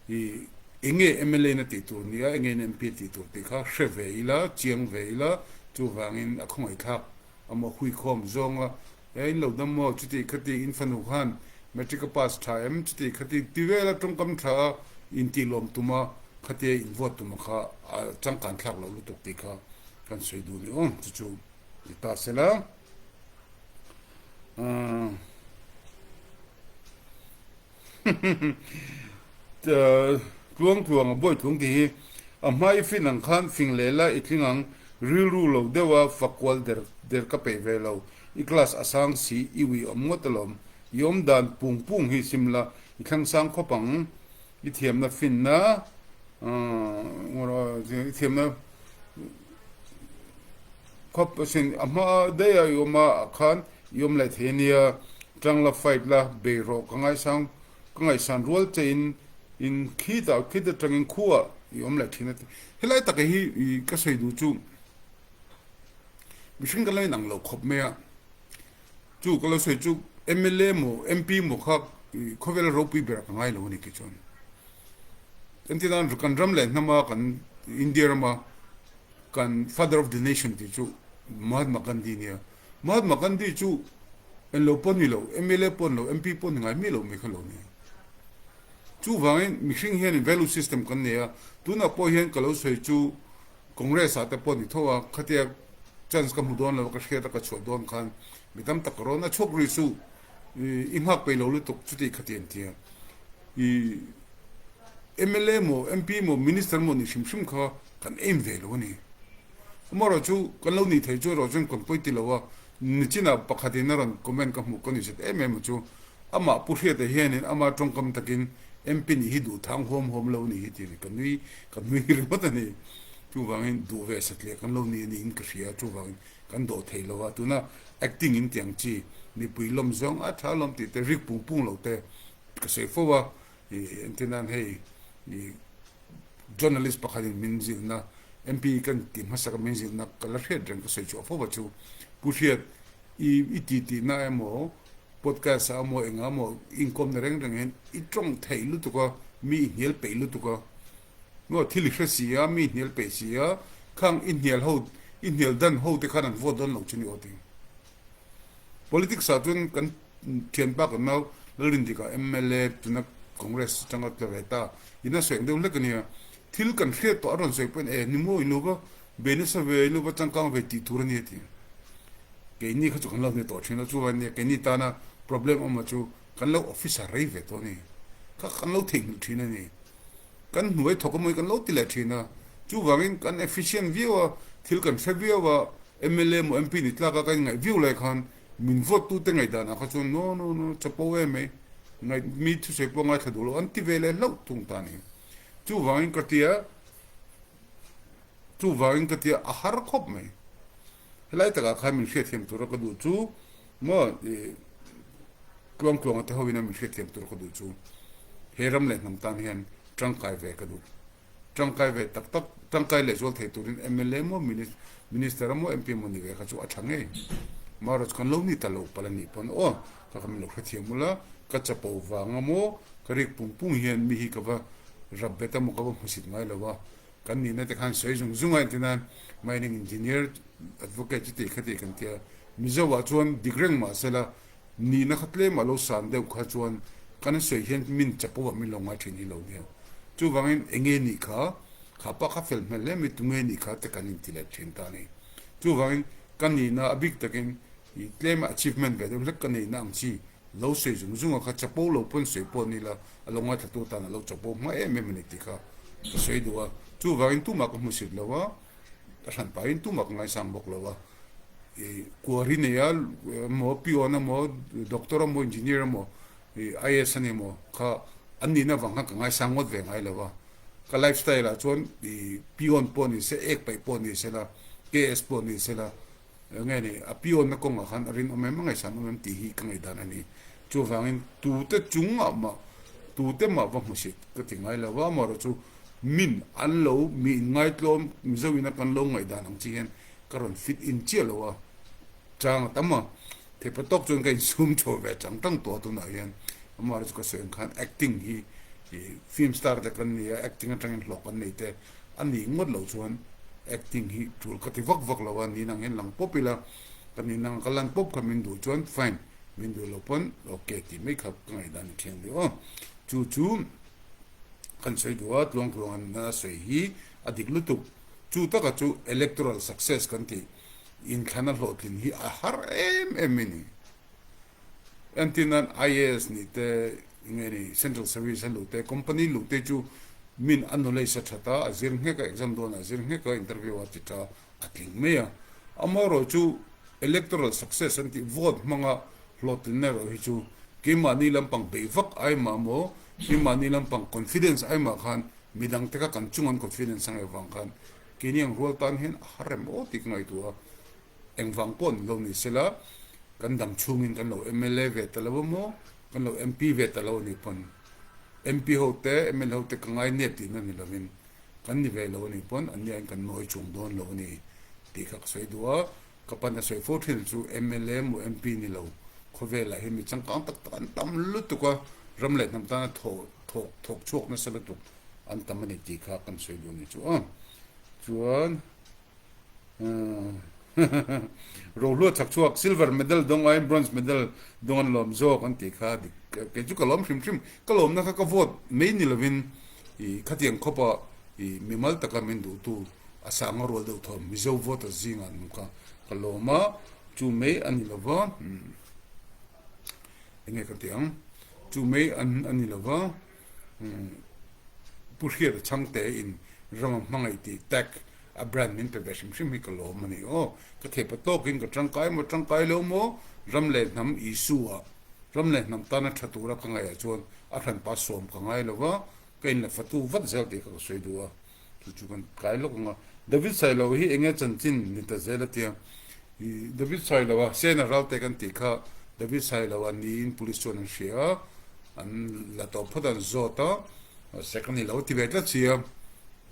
ih eng nge mla in a tih tur ni a, eng nge in MP a tih tur tih kha hre ve ila, chiang ve ila, chuvangin a khawngaihthlak a maw huikhawm zawnga E in lo dam maw? Chuti khati in fanu khan Matric a pass tha em? Chuti khati ti vela tawngkam tha a intih lawm tum a, khatia invote tum a kha a changkan thlak loh lutuk tih kha kan sawi duh ni aw. Chu chu ni ta se la. Tluang tluang a bawi thlung tih hi a hma i fin ang khan fing leh la i tling ang, rilru lo deuh a fak kual der der ka peih ve lo, i class a sang si i ui awm ngawt alawm, i awm dan pung pung hi sim la i thlang sang khawp ang, i thiamna finna i thiamna khawp asin a hma daih a i awm a khan i awm leh thei ania, tang la fight la bei rawh ka ngaisang Ka ngaihsan rual che in in khitah khit atangin khuah i awm leh thin a ti. Helai taka hi i ka sawi duh chu mihring kan lo inang lo khawp mai a, chu ka lo sawi chu mla maw MP maw kha khawvela ropui berah ka ngai lo a ni kei chuan. Engtin nan kan ram leh hnama kan India rama kan father of the nation tih chu Mahatma Gandhi nia. Mahatma Gandhi chu enlo pawh ni lo, mla pawh ni lo, MP pawh ni ngai miah lo mai kha lo ni. Chuvangin mihring hianin value system kan nei a, tunah pawh hian ka lo sawi chu Congress ah te pawh ni tho a, khatia chance ka hmu dawn lo a, ka hriat a ka chhuah dawn khan mi tam tak ka rawn a chhuak rih suh, i nghak peih lo lutuk chuti khati an ti a. I mla maw, MP maw, Minister maw ni hrim hrim kha kan aim ve lo a ni. Amaherawh chu kan lo nih theih chu erawh chuan kan pawi ti lo a, nichinah pakhatin a rawn comment ka hmuh ka ni zet em em a chu, amah Pu Hriata hianin ama tawngkam takin MP nih hi duh thang huam huam lo a nih hi tih ka nui ka nui ringawt a ni. Chuvangin duh ve satliah kan lo ni a niin ka hria, chuvangin kan dawh thei lo a, tuna acting in tiang chi mipui lawm zawng a tha lawm tih te rik pung pung lo te ka sawi fo a, entir nan hei Journalist pakhatin min zilhna, MP kan tih hmasaka min zilhna ka la hriat reng ka sawi chhuah fo va chu Pu Hriat i i ti tihna emaw podcast ah emaw engah emaw i inkawmna reng reng hian i tawng theih lutuk a, mi i hnial peih lutuk a, maw thil i hre si a, mi i hnial peih si a, khang i hnial ho i hnial dan ho te khan an vote dawn lo chu ni aw ti. Politics ah chuan kan thianpa kan nau Lalrindika mla tuna Congress atanga tla ve ta in a sawi ang deuh hlek a nia. Thil kan hriat tawh a rawn sawi pawhin e ni maw i lo va be nasa ve i lo va changkang ve tih tur a nia ti. Keini kha chu kan lo hne tawh thin a chuan nia keini tana problem awm chu kan lo officer rei ve tawh a ni. Kha kan lo theihnghilh thin a ni. Kan hnuai thawk emaw kan lo ti leh thin a, chuvangin kan efficient viau a, thil kan hre viau a, mla emaw MP ni tlak a kan inngaih viau lai khan min vote tute ngaihdan ah kha chuan no no no chapo em mai, ngaih mi thusawi pawh ngaithla duh lo an ti ve leh hlauh thung ta a ni. Chuvangin ka tia, chuvangin ka tia a har khawp mai. Helai takah khan min hriatthiam tura ka duh chu maw ih tluang tluanga te hoin a min hriatthiam tura ka duh chu he ram leh hnam tan hian tangkai ve ka duh. Tangkai ve tak tak, tangkai leh zual thei turin mla maw minister emaw MP emaw ni ve kha chu a tha ngei. Marawh chu kan lo ni ta lo palh a nih pawn aw ka kha min lo hrethiam ula, ka chapo vang emaw ka rik pung pung hian mi hi ka va rap bet emaw ka va hmusit ngai lo a. Kan nihna te khan sawi zung zung a entir nan mining engineer advocate chu tih kha tih kan tia Mizo ah chuan dik reng mah sela nihna kha tlem a lo san deuh kha chuan kan sawi hian min chapo ah min lo ngai thin hi lo nia chuvangin enge nih kha kha pa kha fel hmel hle mai tunge nih kha te kan inti leh thin ta a ni chuvangin ka nihna a bik takin ih tlem a achievement ve deuh hlek ka neihna ang chi Lo sawi zung zung a kha chapo lo pawn sawi pawh ni la, a lo ngaithlatu tan a lo chapo hma em em a ni tih kha ka sawi duh a. Chuvangin tumah ka hmusit lo a, ka hran pahin tumah ka ngaisang bawk lo a. I kuari nei a emaw, peon emaw, doctor emaw, engineer emaw, i IAS a ni emaw kha an nihna avang khan ka ngaisang ngawt ve ngai lo a. Ka life style ah chuan i peon pawh ni se, ek paih pawh ni se la, KS pawh ni se la, Nge ni, a piawnna kawngah khan a rinawm em, a ngaihsan awm em tih hi ka ngaihdan a ni. Chuvangin tute chungah mah, tute mah va hmusit ka ti ngai lo va, amaherawh chu min an lo, mi inngaitlawm Mizo ina kan lo ngaihdan ang chi hian ka rawn fit in chiah lo a, chang a tam a, theipa tawk chuan ka insum chho ve chang tang tawh a tunah hian. Amaherawh chu ka sawi ang khan acting hi film star te kan ni a, acting atangin hlawk kan nei te, A nih ngawt loh chuan acting hi tul ka ti vak vak lo a, ni nang hian lang pawp ila, ka ni nang ka lan pawp kha min duh chuan fine. Min duh lo pawn ok tih mai kha ka ngaihdan ni thiang deuh aw. Chu chu kan sawi duh a, tluang tluang an a sawi hi a dik lutuk. Chu taka chu electoral success kan tih inthlana hlawhtlin hi a har em em mai ni. Entir nan IAS nih te nge ni central service a luh te company luh te chu min a knowledge a that a, a zir nghek a exam dawnah a zir nghek a interview a ti tha a tling mai a. Amaherawh chu electoral success an tih vote hmanga hlawhtlinna erawh hi chu keimahni lampang beih vak ai mah maw, keimahni lampang confidence ai mah khan midang te kha kan chung an confidence ang evang khan keini ang rual tan hian a har em aw tih ka ngaihtuah a. Engvang pawh ni lo ni sela kan dam chhungin kan lo mla ve ta lo emaw, kan lo MP ve ta lo a nih pawn MP ho te, mla ho te ka ngai nep tihna ni lovin Kan ni ve lo a nih pawn an nia in kan nawi chung dawn lo a ni tih kha ka sawi duh a, ka pan a sawi fo thin chu mla maw MP ni lo khawvelah hian mi changkang tak tak an tam lutuk a, ram leh hnam tana thawh thawk thawk chhuak nasa lutuk an tam a ni tih kha kan sawi duh a ni chu a. Chuan Rohlua chak chhuak silver medal dawng aiin bronze medal dawng an lawm zawk an tih kha dik kei chu ka lawm hrim hrim ka lawmna kha ka vote mai ni lovin ih khatiang khawpa ih mimal taka min duhtu a sanga rual deuh thawm Mizo voter zingah an awm kha ka lawm a chu mai a ni lova enge ka ti ang chu mai an a ni lova Pu Hriata Chhangte in rama hmangaih tih tag a brand min pe ve hrim hrim hi ka lawm a ni aw. Ka thepa tawkin ka tangkai maw tangkai lo maw ram leh hnam Isua ram leh hnam tana tha tura ka ngaihah chuan a hranpa sawm ka ngai lo va, ka inla fatu vat zel tih kha ka sawi duh a, chu chu kan tlai lawk ang a. David Sailo hi enge chanchin ni ta zel a tia, David Sailo a Sena Ralte kan tih kha David Sailo a niin police chuan an hria a, an la tawh phawt a an zawt a, sek a ni lo ti ve tlat si a,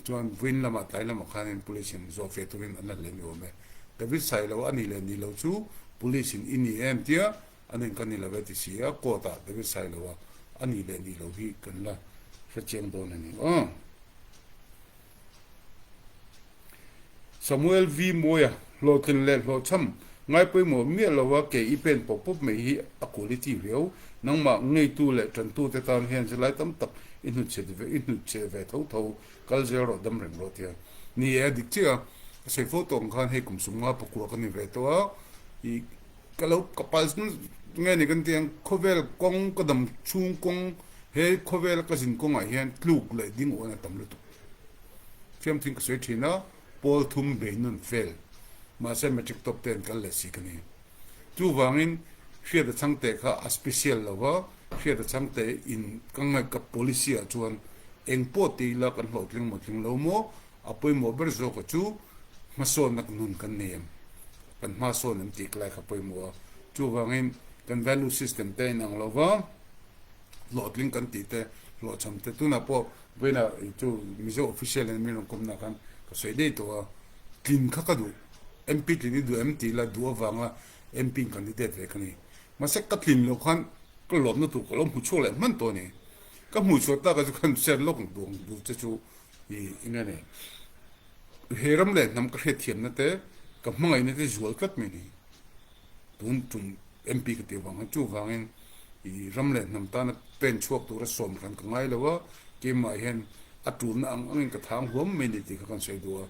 chuan vawiin lamah tlai lamah khanin police in zawh fe turin an la hle ni awm e. David Sailo a nih leh nih loh chu police in i ni em tia an in ka ni lo e ti si a, court ah David Sailo a a nih leh nih loh hi kan la hrechiang dawn a ni aw. Samuel V. Mawia, hlawhtlin leh hlawhchham ngai pawimawh miah lova ke i pen pawp pawp mai hi a quality riau. Nangmah ngeitu leh tantute tan hian zirlai tam tak i hnutchhe ve i hnutchhe ve tho tho kal zel rawh dam reng rawh tia. Ni e, a dik chiah a, ka sawi fo tawh ang khan hei kum sumnga pakua ka ni ve tawh a, i ka lo ka pal nge ni kan ti ang khawvel kawng ka dam chhung kawng he khawvela ka zin kawngah hian tluk leh ding awn a tam lutuk. Fiamthing ka sawi thin a, pawl thum bei nun fel. Mahse matric top te an kal leh si ka ni. Chuvangin Hriata Chhangte kha a special lo va, Hriata Chhangte in ka ngaih ka policy ah chuan eng pawh ti ila kan hlawhtling maw tling lo maw, a pawimawh ber zawk a chu hmasawnna nun kan nei em, kan hmasawn em tih ka lai kha pawimawh a. Chuvangin kan value system te a inang lo va, hlawhtling kan tih te, hlawhchham te tunah pawh Vawiinah chu Mizo official in min rawn kawmna khan ka sawi daih tawh a, tlin kha ka duh, MP tlin i duh em tih ila duh avanga MP in candidate ve ka ni. Mahse ka tlin loh khan ka lawmna tur ka lo hmu chhuak leh hman tawh a ni. Ka hmuh chhuah tak a chu khan share lawk duh ang duh che chu i eng nge he ram leh hnam ka hriatthiamna te ka hmangaihna te zual tlat mai a ni. Tun tum MP ka tih avang hian chuvangin i ram leh hnam tana pen chhuak tura sawm hran ka ngai lo a, keimah hian a tulna ang angin ka thang huam mai ni tih kha kan sawi duh a,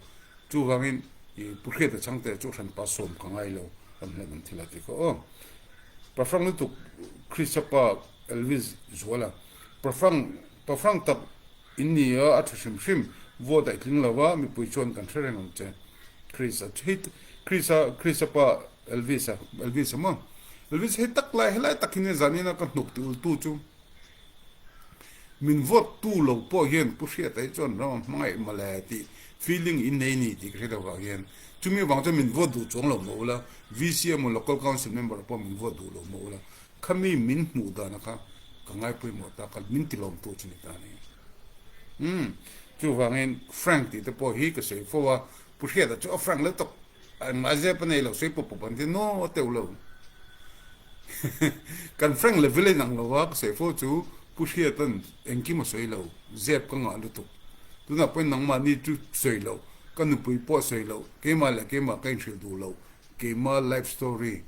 chuvangin i Pu Hriata Chhangte chu hranpa sawm ka ngai lo ram leh hnam thil a ti kha aw. Pafrang lutuk Krista pa Elvis Zuala Pafrang Pafrang tak in ni a, a tha hrim hrim, vote a i tling lo va, mipui chuan kan hre reng ang che. Chris a hei Chris a Chris a pa Elvis a Elvis a maw? Elvis hei tak lai helai tak hi nia zanin a ka hnuk ti ul tu chu min vote tu lo pawh hian Pu Hriata hi chuan ram a hmangaih mawle tih feeling in nei ni tih ka hre deuh vang hian chumi avang chuan min vote duh chuang lo maw ula VC emaw local council member pawh min vote duh lo maw ula Khami min hmuh dana kha ka ngai pawimawh ta ka min ti lawmtu chu ni ta ni. Umm chuvangin Frank tih te pawh hi ka sawi fo a, Pu Hriata chu a Frank lo tawk engmah zep a nei lo sawi pawp pawp an ti no teuh lo. Kan Frank level a inang lo a ka sawi fo chu Pu Hriata'n engkim a sawi lo, zep ka ngah lutuk. Tunah pawhin nangmahni chu sawi loh, ka nupui pawh sawi loh, keimah leh keimah ka inhrilh duh loh, keimah life story.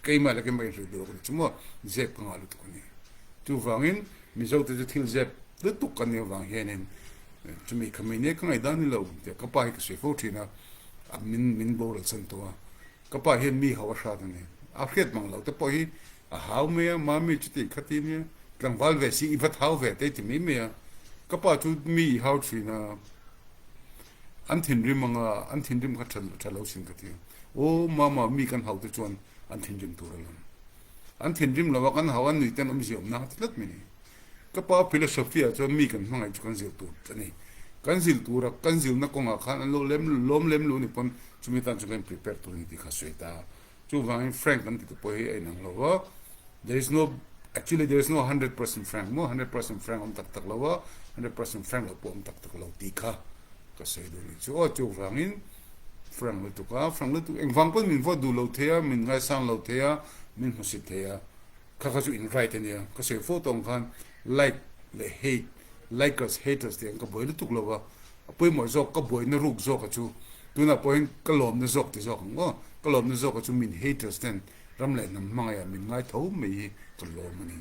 keimah leh keimah inhrilh duh lo ka ni chu maw zep ka ngah lutuk a ni. Chuvangin Mizo te chu thil zep lutuk kan nih avang hianin chumi kha mi nia ka ngaihdan ni lo tih ka pa hi ka sawi fo thin a, a min min boral chhan tawh a, ka pa hian mi hau a hrat a ni. A hriat mang loh te pawh hi a hau mai a, mami chuti khati nia tlangval ve si i va thau ve te ti mai mai a, ka pa chu mi i hau thin a, an thinrim anga an thinrim kha tha tha lo sin ka ti a, aw mama mi kan hau te chuan an thinrim tur alawm. An thinrim lo a, kan hau a nuih ten awmzia awm nang ti tlat mai ni. Ka pa philosophy ah chuan mi kan hmangaih chu kan zir tur a ni. Kan zil tur a, kan zilna kawngah khan an lo lem lawm lem lo ni pawn chumi tan chuan kan prepare tur a ni tih kha sawi ta. Chuvangin frank kan ti te pawh hi a inang lo va, there is no actually there is no 100% frank maw, 100% frank awm tak tak lo a, 100% frank lo pawh awm tak tak lo tih kha ka sawi duh a ni chu aw. Chuvangin Frank lutuk a, Frank lutuk engvang pawn min vote duh lo thei a, min ngaisang lo thei a, min hmusit thei a, kha kha chu in right a nia, ka sawi fo tawng khan like leh hate, likers, haters tih ang ka buai lutuk lo va, a pawimawh zawk ka buaina ruk zawk a chu tunah pawh hian ka lawmna zawk ti zawk ang aw, ka lawmna zawk a chu min haters ten ram leh hnam hmangaih ah min ngai tho mai hi ka lawm a ni.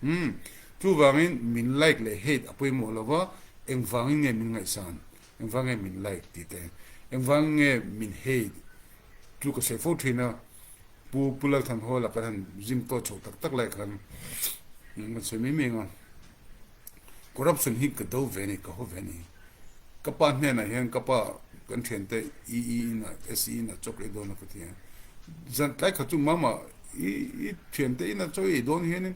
Umm chuvangin min like leh hate a pawimawh lo va, engvangin nge min ngaihsan? Engvang nge min like tih te, engvang nge min hate chu ka sawi fo thin a, Pu Pu Lalthanhawla kan han zim tawh chhoh tak tak lai khan kan sawi mai mai ang a, corruption hi ka do ve a ni, ka haw ve a ni. Ka pa hnenah hian ka pa kan thiante EE in a SE in a chawk ei dawn a ka ti a, zan tlai khat chu mama i i thiante in a chaw ei dawn hianin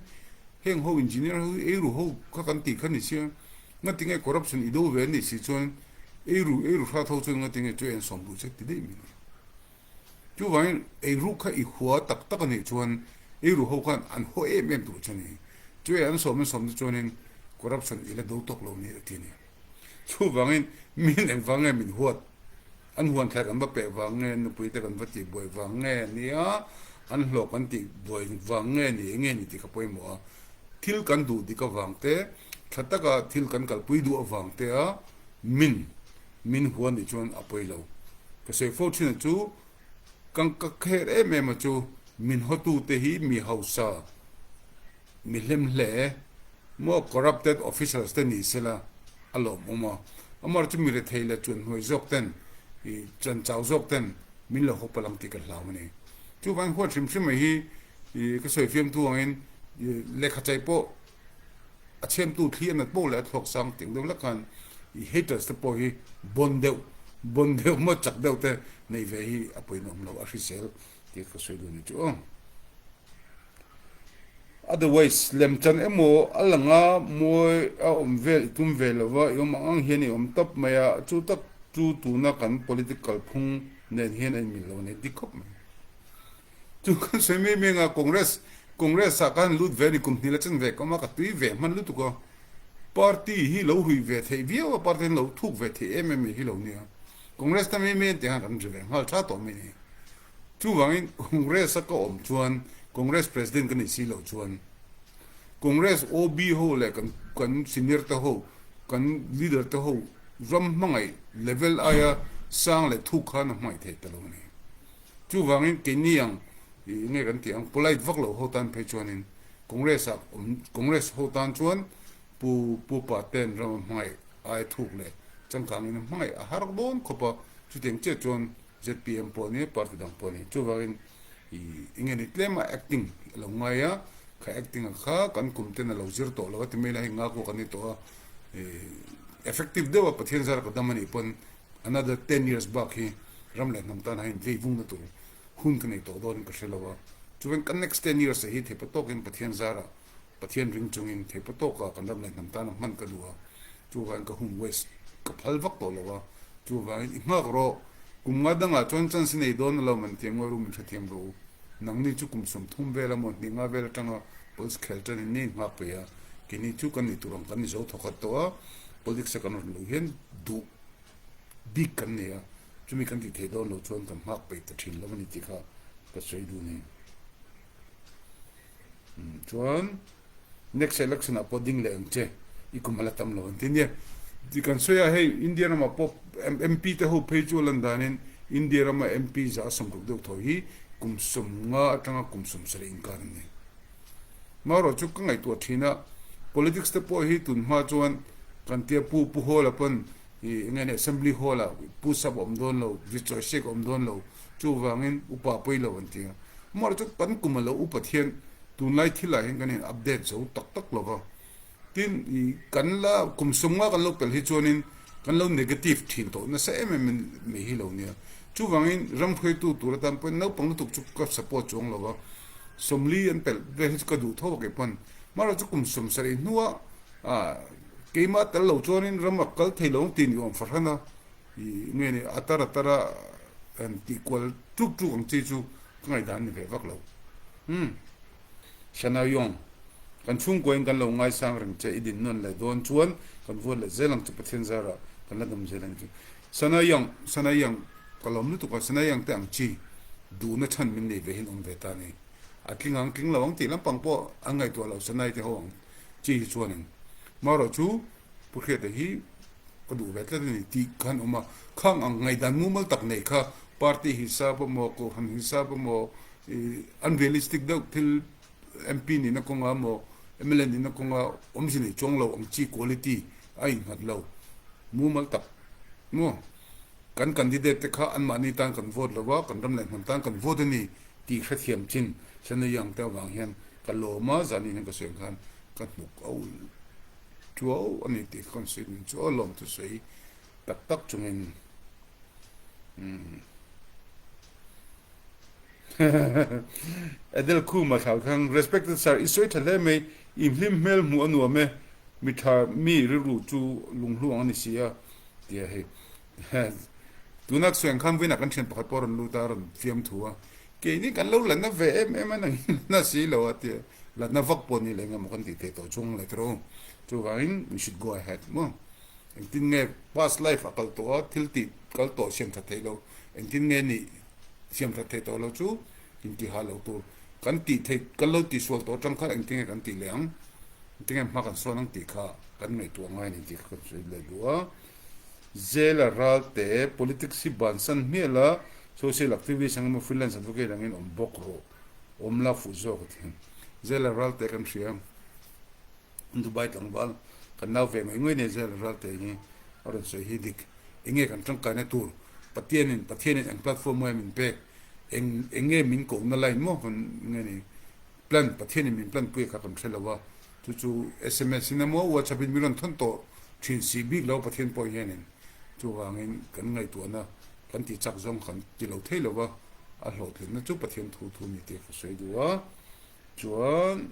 heng ho engineer ho hi eiru ho kha kan tih kha ni sia, Ngati nge corruption i do ve a nih si chuan eiru eiru hrat ho chuan ngati nge chu en sawm duh che ti daih mai ni. Chuvangin eiru kha i hua tak tak a nih chuan eiru ho khan an haw em em tur che a ni. Chu e an sawm an sawm te chuanin corruption i la do tawk lo ni a ti a ni. Chuvangin min engvang nge min huat An huan thlai kan va peh vang nge, nupui te kan va tih buai vang nge nia, an hlawh kan tih buai vang nge ni, enge ni tih ka pawimawh a. Thil kan duh dik avang te, tha taka thil kan kalpui duh avang te a min min hua nih chuan a pawi lo. Ka sawi fo thin a chu, kan ka kher em em a chu, min hawtu te hi mi hausa, Mi hlem hle maw corrupted officials te ni sela a lawmawm a, amar chu mi rethei leh chuan hnuai zawk ten i chan chau zawk ten min lo hawp alang tih ka hlau a ni. Chuvangin huat hrim hrim mai hi i ka sawi fiamtu angin i lehkha chai pawh a chhiamtu thli a nat poh leh a thluak sang tih deuh hlek khan i haters te pawh hi bon deuh bon deuh maw chak deuh te neih ve hi a pawimawh lo a hrisel tih ka sawi duh a ni chu aw. Otherwise, lemchan emaw a langa mawi a awm vel i tum ve lova, i awm ang ang hian i awm tawp mai a, chu tak chu tuna kan political phung nen hian a inmil lo a ni dik khawp mai. Chu kan sawi mai mai anga Congress, Congress ah khan lut ve a ni, kum hnih la chen ve ka awm a, ka tui ve hman lutuk a, party hi lo hui ve theih viau a, party hi lo thuk ve theih em em mai hi lo nia, Congress ta mai mai an tih khan kan ri ve nghal tha tawh mai a ni. Chuvangin Congress a ka awm chuan Congress President ka nih si loh chuan Congress OB ho leh kan kan senior te ho kan leader te ho ram hmangaih level aia sang leh thuk khan a hmangaih thei ta lo a ni. Chuvangin keini ang ih nge kan tih ang polite vak lo ho tan phei chuanin Congress ah awm Congress ho tan chuan Pu Pu Pa ten ram a hmangaih aia thuk leh changkangin a hmangaih a har dawn khawp a, chutiang chiah chuan ZPM pawh ni, party dang pawh ni. Chuvangin i enge ni tlema acting a lo ngai a, kha acting a kha kan kum ten a lo zir tawh lo a ti mai la hei ngakuak an ni tawh a, i effective deuh a Pathian zara ka dam a nih pawn another 10 years bak hi ram leh hnam tan hian vei vung na tur hun ka nei tawh dawnin ka hre lo a. Chuvangin kan next 10 years ah hi theipa tawkin Pathian zara Pathian ring chungin theipa tawka kan ram leh hnam tana hman ka duh a, chuvangin ka hun waste ka phal vak tawh lo a, chuvangin i nghak rawh, kum nga dangah chuan chance i nei dawn a lo man tiang ngawi ru min hrethiam rawh u, nangni chu kum 30 vel emaw hnih nga vel atanga politics khel tan in nei nghak peih a, keini chu kan ni tur ang kan ni zo thawkhat tawh a, politics a kan rawn luh hian duh bik kan nei a, chumi kan tih theih dawn lo chuan kan nghak peih ta thin lo a ni tih kha ka sawi duh a ni. Chuan next election ah pawh ding leh ang che i kum a la tam lo an ti nia. Ti kan sawi a hei India ramah pawh MP te ho phei chu a lan danin India rama MP za 60 deuh thaw hi kum 50 atanga kum 70 inkar an ni. Marawh chu ka ngaihtuah thin a, politics te pawh hi tun hma chuan kan tia Pu Pu Hall-a pawn ih eng nge ni Assembly Hall-ah Pu Sap a awm dawn lo, Vichoi Sheikh a awm dawn lo, chuvangin upa pawi lo an ti a. Marawh chu kan kum a lo upat hian tunlai thilah hian kan in update zo tak tak lo va. Tin, kan la kum 50 kan lo pel hi chuanin kan lo negative thin tawh nasa em em mai hi lo nia. Chuvangin ram hruaitu tur atan pawhin naupang lutuk chu ka support chuang lo va, 40 an pelh vel hi chu ka duh tho a kei pawn. Mahrawh chu kum 70 hnua keimah tel lo chuanin ram a kal thei lo ang tih ni awm fahran a, nge ni a tar a tar a han tih kual tuk tuk ang chi chu ka ngaihdan ni ve vak lo. Umm. Shanayong, Kan chhungkuain kan lo ngaisang reng che i din nawn leh dawn chuan kan vuat leh zel ang che Pathian zarah kan la dam zel ang che. Shanayong, Shanayong ka lawm lutuk a, Shanayong te ang chi duhna chhan min nei ve hian awm ve ta a ni. A tling ang tling lo ang tih lampang pawh an ngaihtuah lo Shanay te ho ang chi hi chuanin. Marawh chu Pu Hriata hi ka duh ve tlat a ni tih khan awm a, khang ang ngaihdan mumal tak nei kha party hisap emaw kohhran hisap emaw unrealistic deuh thil MP nihna kawnga emaw mla nihna kawnga awmze nei chuang lo ang chi quality a innghat lo mumal tak maw kan candidate te kha anmahni tan kan vote lo a kan ram leh hnam tan kan vote a ni tih hrethiam chin Shanayang te avang hian ka lawm a zan in hian ka sawi ang khan ka hnuk a ulh tuau a ni tih kha kan sawi chu a lawm chu sawi tak tak chungin umm. Adele Khuma thlau thlang, Respected Sir, i sawi tha hle mai, i hlim hmel hmuh a nuam e, mi tha mi rilru chu lunghlu ang a ni si a, tia hei. Tuna ka sawi ang khan vawiinah kan thian pakhat pawh a rawn lut a, a rawn fiam thu a, keini kan lo latna ve em em a, nang hi latna si lo a, tia latna vak pawh ni leh engemaw kan tih theih tawh chung leh tawh. Chuvangin we should go ahead maw. Engtin nge past life a kal tawh a, thil tih kal tawh siam tha theih lo, engtin nge nih siam that theih tawh lo chu intihah lo tur kan tih theih kan lo tihsual tawh atang khan engtin nge kan tih leh ang engtin nge hma kan sawn ang tih kha kan ngaihtuah ngai a ni tih kha kan sawi leh duh a. Zela ralte politics hi bansan hmiah la social activist ang emaw freelance advocate angin awm bawk rawh awm la fuh zawk a ti. Zela ralte kan hria. Dubai tlangval kan nau ve ngawih ngawih nei zel Ralte hi a rawn sawi hi dik. Enge kan tangkaina tur Pathianin Pathianin eng platform nge min pek eng eng nge min kohna line maw kan nge ni plan Pathianin min plan pui kha kan hre lo a chu chu sms in emaw whatsapp in min rawn thawn tawh thin si bik lo Pathian pawh hianin chuvangin kan ngaihtuahna kan tih chak zawng kan ti lo thei lo va a hlawhtlinna chu Pathian thu thu ni tih ka sawi duh a chuan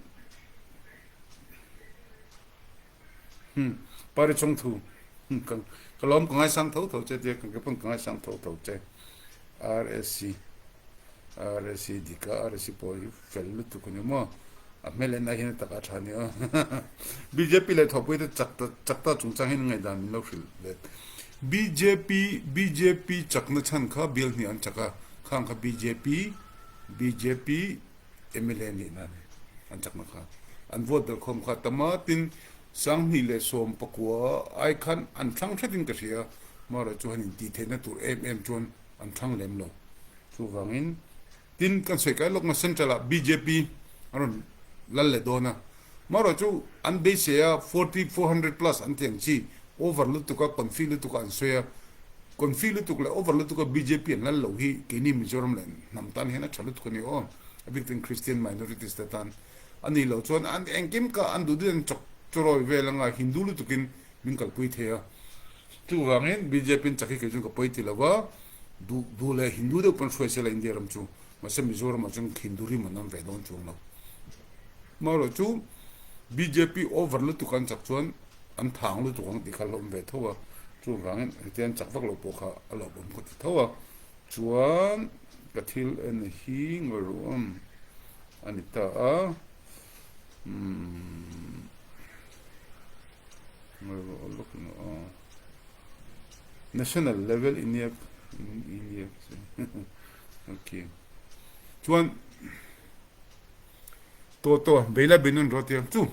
Hmm, pari chong thu. Hmm, ka ka lawm ka ngaisang tho tho che tia ka pawn ka ngaisang tho tho che. RSC RSC dika RSC pawh hi fel lutuk ani maw. A hmel en ai hian a taka tha ni aw. BJP leh thawhpui te chak ta chak ta chungchang hian ngaihdan min lo hrilh ve. BJP BJP chakna chhan kha bial hnih an chak a, khang kha BJP BJP mla nih na ni an chakna kha an vote belh khawm kha tam a tin 2019 ai khan an thlang hretin ka hria marawh chu han intih theihna tur em em chuan an thlang lem lo chuvangin tin kan sawi kai lawkna central ah bjp an rawn lal leh dawn a marawh chu an beisei a 40 400 plus an ti ang chi over lutuk a confi lutuk a an sawi a Confi lutuk leh over lutuk a bjp an lal lo hi keini Mizoram leh hnam tan hian a tha lutuk a ni aw. A bik ten Christian minorities te tan a nih loh chuan an engkim kha an duh duh an chawk chawrawi vel anga Hindu lutukin min kalpui thei a. Chuvangin bjp in chak hi kei chuan ka pawi ti lo va, duh duh leh Hindu deuh pawn hruai sela India ram chu mahse Mizoram ah chuan Hindu rim an awm ve dawn chuang lo. Marawh chu bjp over lutuk an chak chuan an thang lutuk ang tih kha a hlawm ve tho a, chuvangin hetiang chak vak lo pawh kha a hlauhawm ka ti tho a, chuan ka thil en hi ngawiruam a ni ta a, umm ngawiruah lawk in aw national level iniak iniak okay chuan Tawh tawh Beila Benun rawh tia chu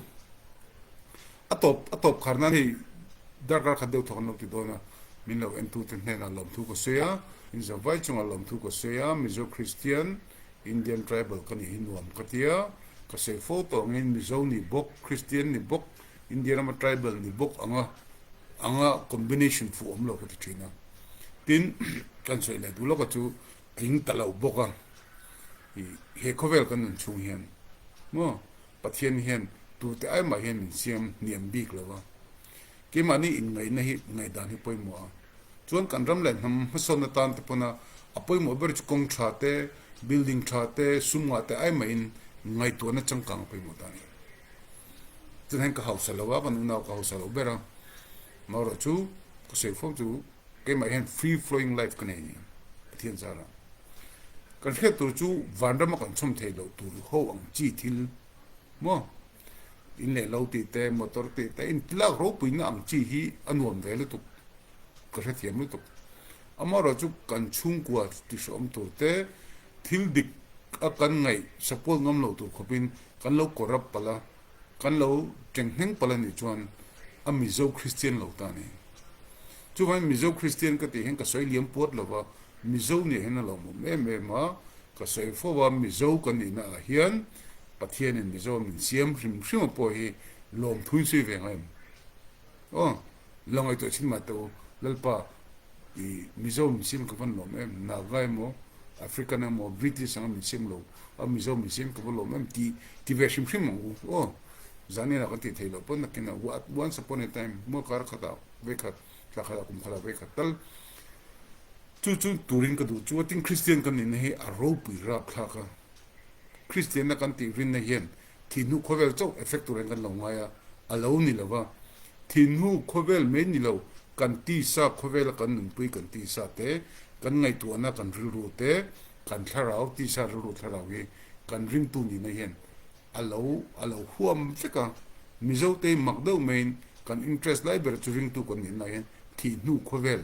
a tawp a tawp khar nan hei darkar khat deuh thawk an lo ti dawn a, min lo en tu te hnenah lawmthu ka sawi a, in zavai chungah lawmthu ka sawi a, Mizo Kristian. Indian tribal ka nih hi nuam ka tia, ka sawi fo tawh angin Mizo ni bawk, Christian ni bawk, India rama tribal ni bawk anga anga combination fuh awm lo ka ti thin a. Tin, kan sawi leh duh lawka chu tling ta lo bawk a, i he khawvel kan nun chhung hian maw Pathian hian tute ai mah hian min siam hniam bik lo a, keimahni inngaihna hi ngaihdan hi pawimawh a. Chuan kan ram leh hnam hmasawn atan te pawna a pawimawh ber chu kawng tha te, building tha te, sum ngah te ai mahin ngaihtuahna changkang a pawimawh ta a ni. Chuan hian ka hausa lo a, kan unau ka hausa lo ber a, amaherawh chu ka sawi fo chu keimah hian free flowing life ka nei a ni Pathian zarah. Kan hriat tur chu vanrama kan chhawm theih loh tur ho ang chi thil maw in leh lo tih te, motor tih te, intilak ropuina ang chi hi a nuam ve lutuk, ka hrethiam lutuk. Amaherawh chu kan chhungkua ti hrehawm tur te, thil dik a kan ngaih support ngam loh tur khawpin kan lo corrupt palh a, kan lo tenghneng palh a nih chuan a Mizo Kristian lo ta a ni. Chuvangin Mizo Kristian ka tih hian ka sawi liam puat lo va, Mizo nih hian a lawmawm em em a, ka sawi fo a, Mizo kan nihna ah hian Pathianin Mizo min siam hrim hrim a pawh hi lawmthu in sawi ve ngai em? Aw, la ngaihtuah chin mah teh u, Lalpa i Mizo min siam ka van lawm em, Naga emaw, African emaw, British anga min siam lo a Mizo min siam ka va lawm em tih ti ve hrim hrim ang u. Aw, zanin ah kan tih theih loh pawn nakin ah once upon a time mual kar khatah vekhat, thla khatah kum khatah vekhat tal Chu chu turin ka duh chu a tin Kristian kan nihna hi a ropui rapthlak a. Kristianna kan tih rinna hian thihnu khawvel chauh effect turin kan lo ngai a, a lo ni lo va. Thihnu khawvel mai ni lo, kan tisa khawvela kan nunpui kan tisa te, kan ngaihtuahna kan rilru te, kan thlarau, tisa rilru thlarau hi kan ringtu nihna hian a lo a lo huam vek a. Mizote hi mak deuh maiin kan interest lai ber chu ringtu kan nihna hian thihnu khawvel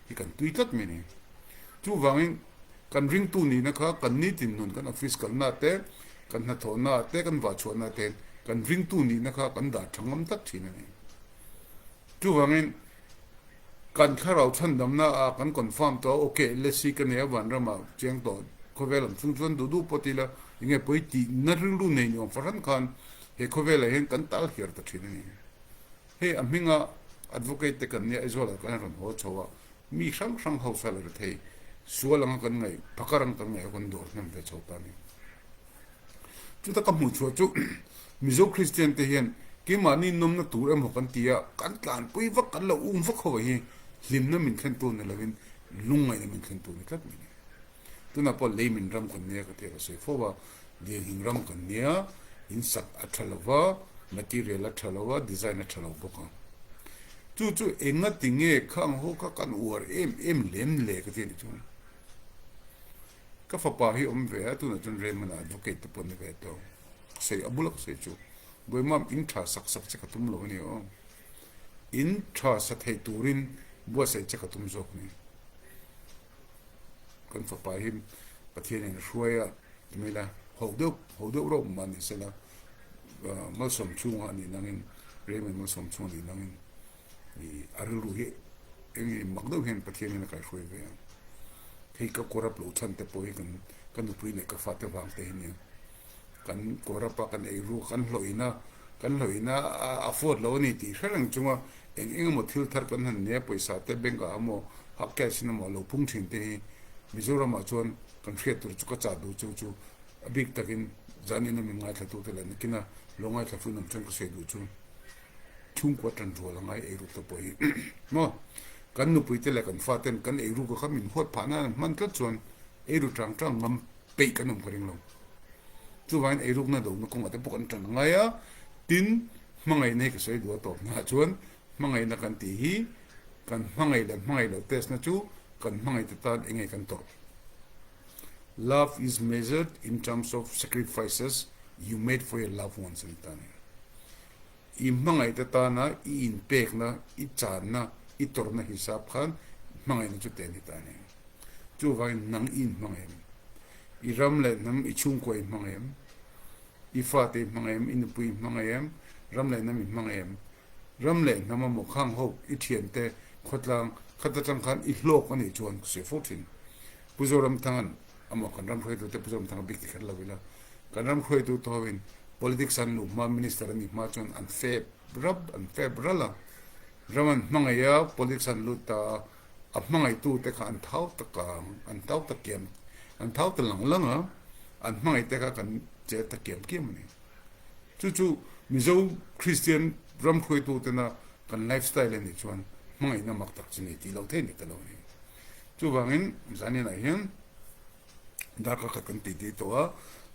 hi kan tui tlat mai a ni. Chuvangin kan ringtu nihna kha kan nitin nun kan office kalna te, kan hnathawhna te, kan vahchhuahna te kan ringtu nihna kha kan dah tha ngam tlat thin a ni. Chuvangin kan thlarau chhandamna ah kan confirm tawh a, ok LSC ka nei a vanramah chiang tawh khawvel ang chung chuan duh duh pawh ti ila enge pawi tihna rilru nei ni awm fahran khan he khawvelah hian kan tal hiar ta thin a ni. Hei a hminga advocate te kan nia Aizawl ah kan rawn haw chho a, mi hrang hrang hausa la rethei sual anga kan ngaih, phakar anga kan ngaih ho kan dawr hnem ve chho ta a ni. Chuta ka hmuh chhuah chu Mizo Kristian te hian keimahni nawmna tur emaw kan ti a, kan tlanpui vak, kan lo um vak ho hi hlimna min thlentu ni lovin lungngaihna min thlentu ni tlat mai a ni. Tunah pawh lei min ram kan nia ka ti a, ka sawi fo a, Lianhing ram kan nia, in sak a tha lo va, material a tha lo va, design a tha lo bawk ang. Chu chu enga ti nge khang ho kha kan uar em em lem le ka ti a ni chuan. Ka fapa hi awm ve a, tunah chuan Raymond-a advocate te pawh ni ve tawh. Ka sawi a bula ka sawi chu, Buaimam in tha sak sak che ka tum lo a ni aw. In tha sa thei turin buatsaih che ka tum zawk a ni. Kan fapa hi Pathianin a hruai a, Tumila ho deuh ho deuh reuh mah ni sela malsawm chhunga a nih nangin Raymond malsawm chhunga a nih nangin ih a rilru hi eng nge mak deuh hian Pathian hian a kaihruai ve a. Hei ka kawrap lo chhan te pawh hi kan ka nupui leh ka fate vang te hi nia. Kan kawrap a kan ei ruk a kan hlawhin a kan hlawhin a a afford lo a ni tih hre reng chunga eng eng emaw thil thar kan han nia pawisa te bank ah emaw hak cash in emaw a lo phung thin te hi Mizoramah chuan Kan hriat tur chu ka chah duh chu chu a bik takin zanin a min ngaithlatute leh nakina lo ngaithla fuin awm chuan ka sawi duh chu chhungkua tan rual a ngai eiruk te pawh hi maw kan nupuite leh kan faten kan eiruk a kha min huat phah nan an hman tlat chuan eiru tang tang ngam peih kan awm ka ring lo. Chuvangin eirukna dohna kawngah te pawh kan tan a ngai a, tin hmangaihna hi ka sawi duh a tawp hnaah chuan hmangaihna kan tih hi kan hmangaih leh hmangaih loh test na chu kan hmangaihte tan eng nge kan tawrh? Love is measured in terms of sacrifices you made for your loved ones a ni ta a ni. I hmangaihte tana i inpekna, i channa, i tawrhna hisap khan hmangaihna chu te a ni ta a ni. Chuvangin nang i inhmangaih em? I ram leh hnam, i chhungkua i hmangaih em? I fate i hmangaih em? I nupui i hmangaih em? Ram leh hnam i hmangaih em? Ram leh hnam a maw khang ho i thiante khawtlang khat atang khan i hlawk a nih chuan ka sawi fo thin. Pu Zoramthanga'n Amaw kan ram hruaitute Pu Zoramthanga bik ti kher lo ila, kan ram hruaitu te hoin politics an luh hma minister an nih hma chuan an fep rap, an fep ral a. Ram an hmangaih a, politics an lut ta a, a hmangaihtu te kha an thau ta kang, an thau ta kiam, an thau ta lang lang a, an hmangaih te kha kan che ta kiam kiam a ni. Chu chu Mizo Kristian ram hruaitu tena kan life style a nih chuan hmangaihna mak tak chu nei tih loh theih ni ta lo a ni. Chuvangin zaninah hian darkar khat kan titi tawh a,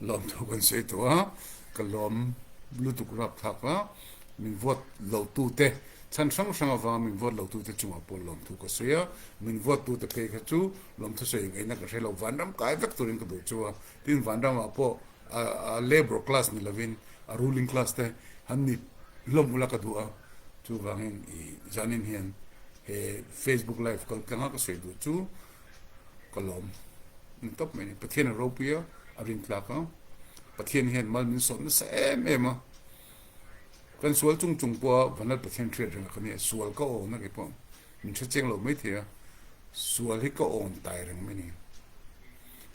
lawmthu kan sawi tawh a, ka lawm lutuk rap thlak a, min vote lo tute chhan hrang hrang avanga min vote lo tute chungah pawh lawmthu ka sawi a, min vote tute phei kha chu lawmthu sawi ngaihna ka hre lo, vanram kai vek turin ka duh chu a, tin vanramah pawh a labour class ni lovin a ruling class te han ni hlawm ula ka duh a, chuvangin i zanin hian he Facebook live kal tlanga ka sawi duh chu ka lawm ni tawp mai a ni. Pathian a ropui a, a rin tlak a, Pathian hian mal min sawt nasa em em a, kan sual chung chung pawha Vanlal Pathian hriat reng a ka nia, sual ka awn a kei pawh min hre chiang lo maithei a, sual hi ka awn tai reng mai a ni.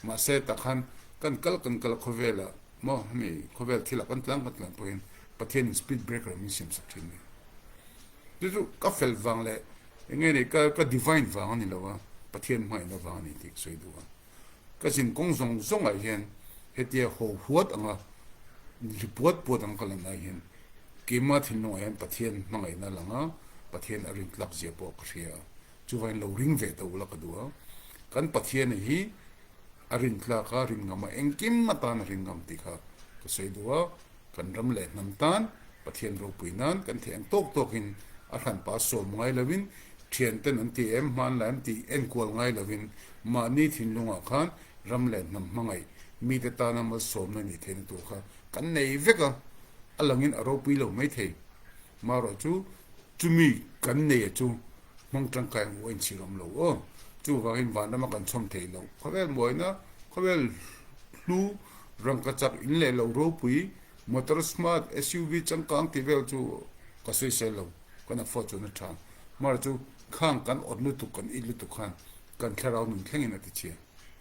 Mahse tak khan kan kal kan kal a khawvelah maw hemi khawvel thilah kan tlang kan tlan pawhin Pathianin speed breaker min siam sak thin a ni. Chu chu ka fel vang leh eng nge ni ka ka divine vang a ni lo a, Pathian hmangaihna vang a ni tih ka sawi duh a. Ka zin kawng zawng zawngah hian hetia ho huat anga ri puat puat ang ka lan lai hian keimah thinlungah hian Pathian hmangaihna a lang a, Pathian a rintlak zia pawh ka hria a. Chuvangin lo ring ve ta ula ka duh a, kan Pathiana hi a rintlak a, rin ngam a, engkim atan a rin ngam tih kha ka sawi duh a, kan ram leh hnam tan Pathian ropui nan kan theih ang tawk tawkin a hranpa sawm ngai lovin thianten an ti em, hmanlai an tih enkual ngai lovin mahni thinlungah khan ram leh hnam hmangaih mite tana malsawmna nih theihna tur kha kan nei vek a, a langin a ropui lo maithei. Marawh chu chumi kan nei a chu hmang tangkai ang u a inchhir awm lo aw. Chuvangin vanrama kan chhawm theih loh khawvel mawina, khawvel hlu, rangkachak in leh lo ropui, motor smart, SUV changkang tih vel chu ka sawisel lo, kan afford chuan a tha. Marawh chu khang kan awt lutuk, kan it lutuk khan kan thlarau nun thlengin a ti chhia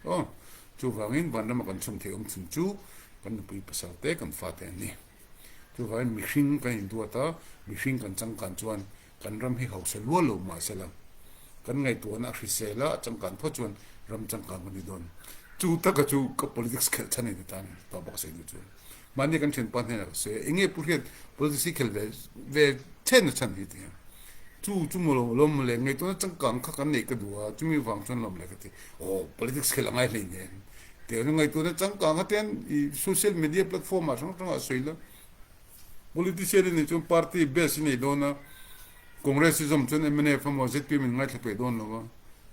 aw. Chuvangin vanrama kan chhawm theih awm chhun chu kan nupui pasal te, kan fate an ni. Chuvangin mihring kan induat a, mihring kan changkan chuan kan ram hi hausa lual lo mahsela kan ngaihtuahna a hrisel a, a changkan phawt chuan ram changkan kan ni dawn. Chu taka chu ka politics khelh chhan a ni ta a ni, tah bawk a sawi duh chuan. Mahni kan thianpa hnenah ka sawi a, enge Pu Hriat politics hi khel ve ve chen a chhan hi ti hian. Chu chu maw lo lawm le, ngaihtuahna changkang kha kan neih ka duh a, chumi vang chuan lawm le ka ti. Aw politics khelh a ngai hlei nen. Tiang ngaihtuahna changkang kha tian i social media platform ah hrang hrang ah sawi la. Politician i nih chuan party base i nei dawn a, Congress i zawm chuan mnf emaw zpm in ngaithla peh dawn lo a,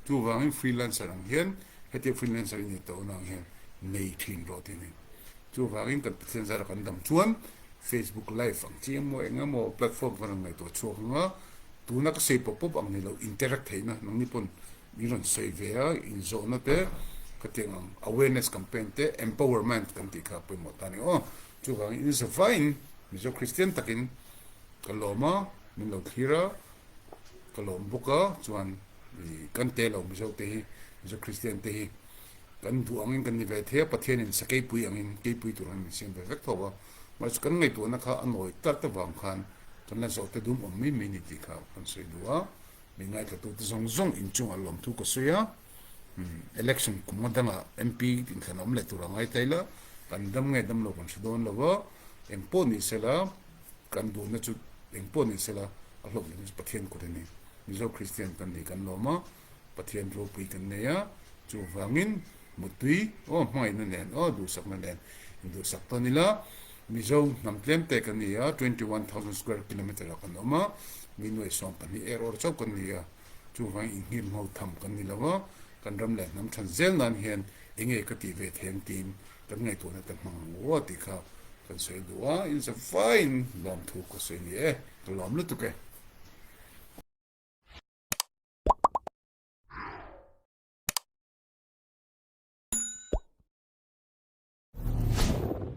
chuvangin freelancer ang hian hetia freelancer i nei tawh ang hian nei thin rawh tih a ni. Chuvangin kan Pathian zara kan dam chuan Facebook live ang chi emaw eng emaw platform kan rawn ngaihtuah chhuak ang a, tuna ka sawi pawp pawp ang ni lo interact theihna nangni pawn min rawn sawi ve a, inzawhna te khatiang ang awareness campaign te empowerment kan tih kha pawimawh ta a ni aw. Chuvangin in zavaiin Mizo Kristian takin ka lawm a, min lo thlir a, ka lawm bawk a, chuan kan te lo Mizo te hi, Mizo Kristian te hi kan duh angin kan ni ve thei a, Pathianin sakeipui angin keipui tur angin min siam ve vek tho a, mahse kan ngaihtuahna kha a nawi tlat avang khan kan la zawh te dum awm mai mai ni tih kha kan sawi duh a, min ngaithlatute zawng zawng inchungah lawmthu ka sawi a. Election kum nga dangah MP inthlan awm leh tur a ngai ta ila, kan dam nge dam lo kan hre dawn lo a, eng pawh ni sela kan duhna chu eng pawh ni sela a hlawhtlinna chu Pathian kut a ni. Mizo Kristian kan nih kan lawm a, Pathian ropui kan nei a, chuvangin mutui aw hmangaihna nen aw duhsakna nen induhsak tawn ila, Mizo hnam tlem te kan ni a, 21,000 square kilometre ah kan awm a, mi nuai 12 er awr chauh kan ni a. Chuvangin inghir ngho tham kan ni lo a, kan ram leh hnam than zel nan hian enge ka tih ve thei ang tiin kan ngaihtuahna te hmang ang u a tih kha kan sawi duh a, in zavaiin lawmthu ka sawi ni e, ka lawm lutuk e.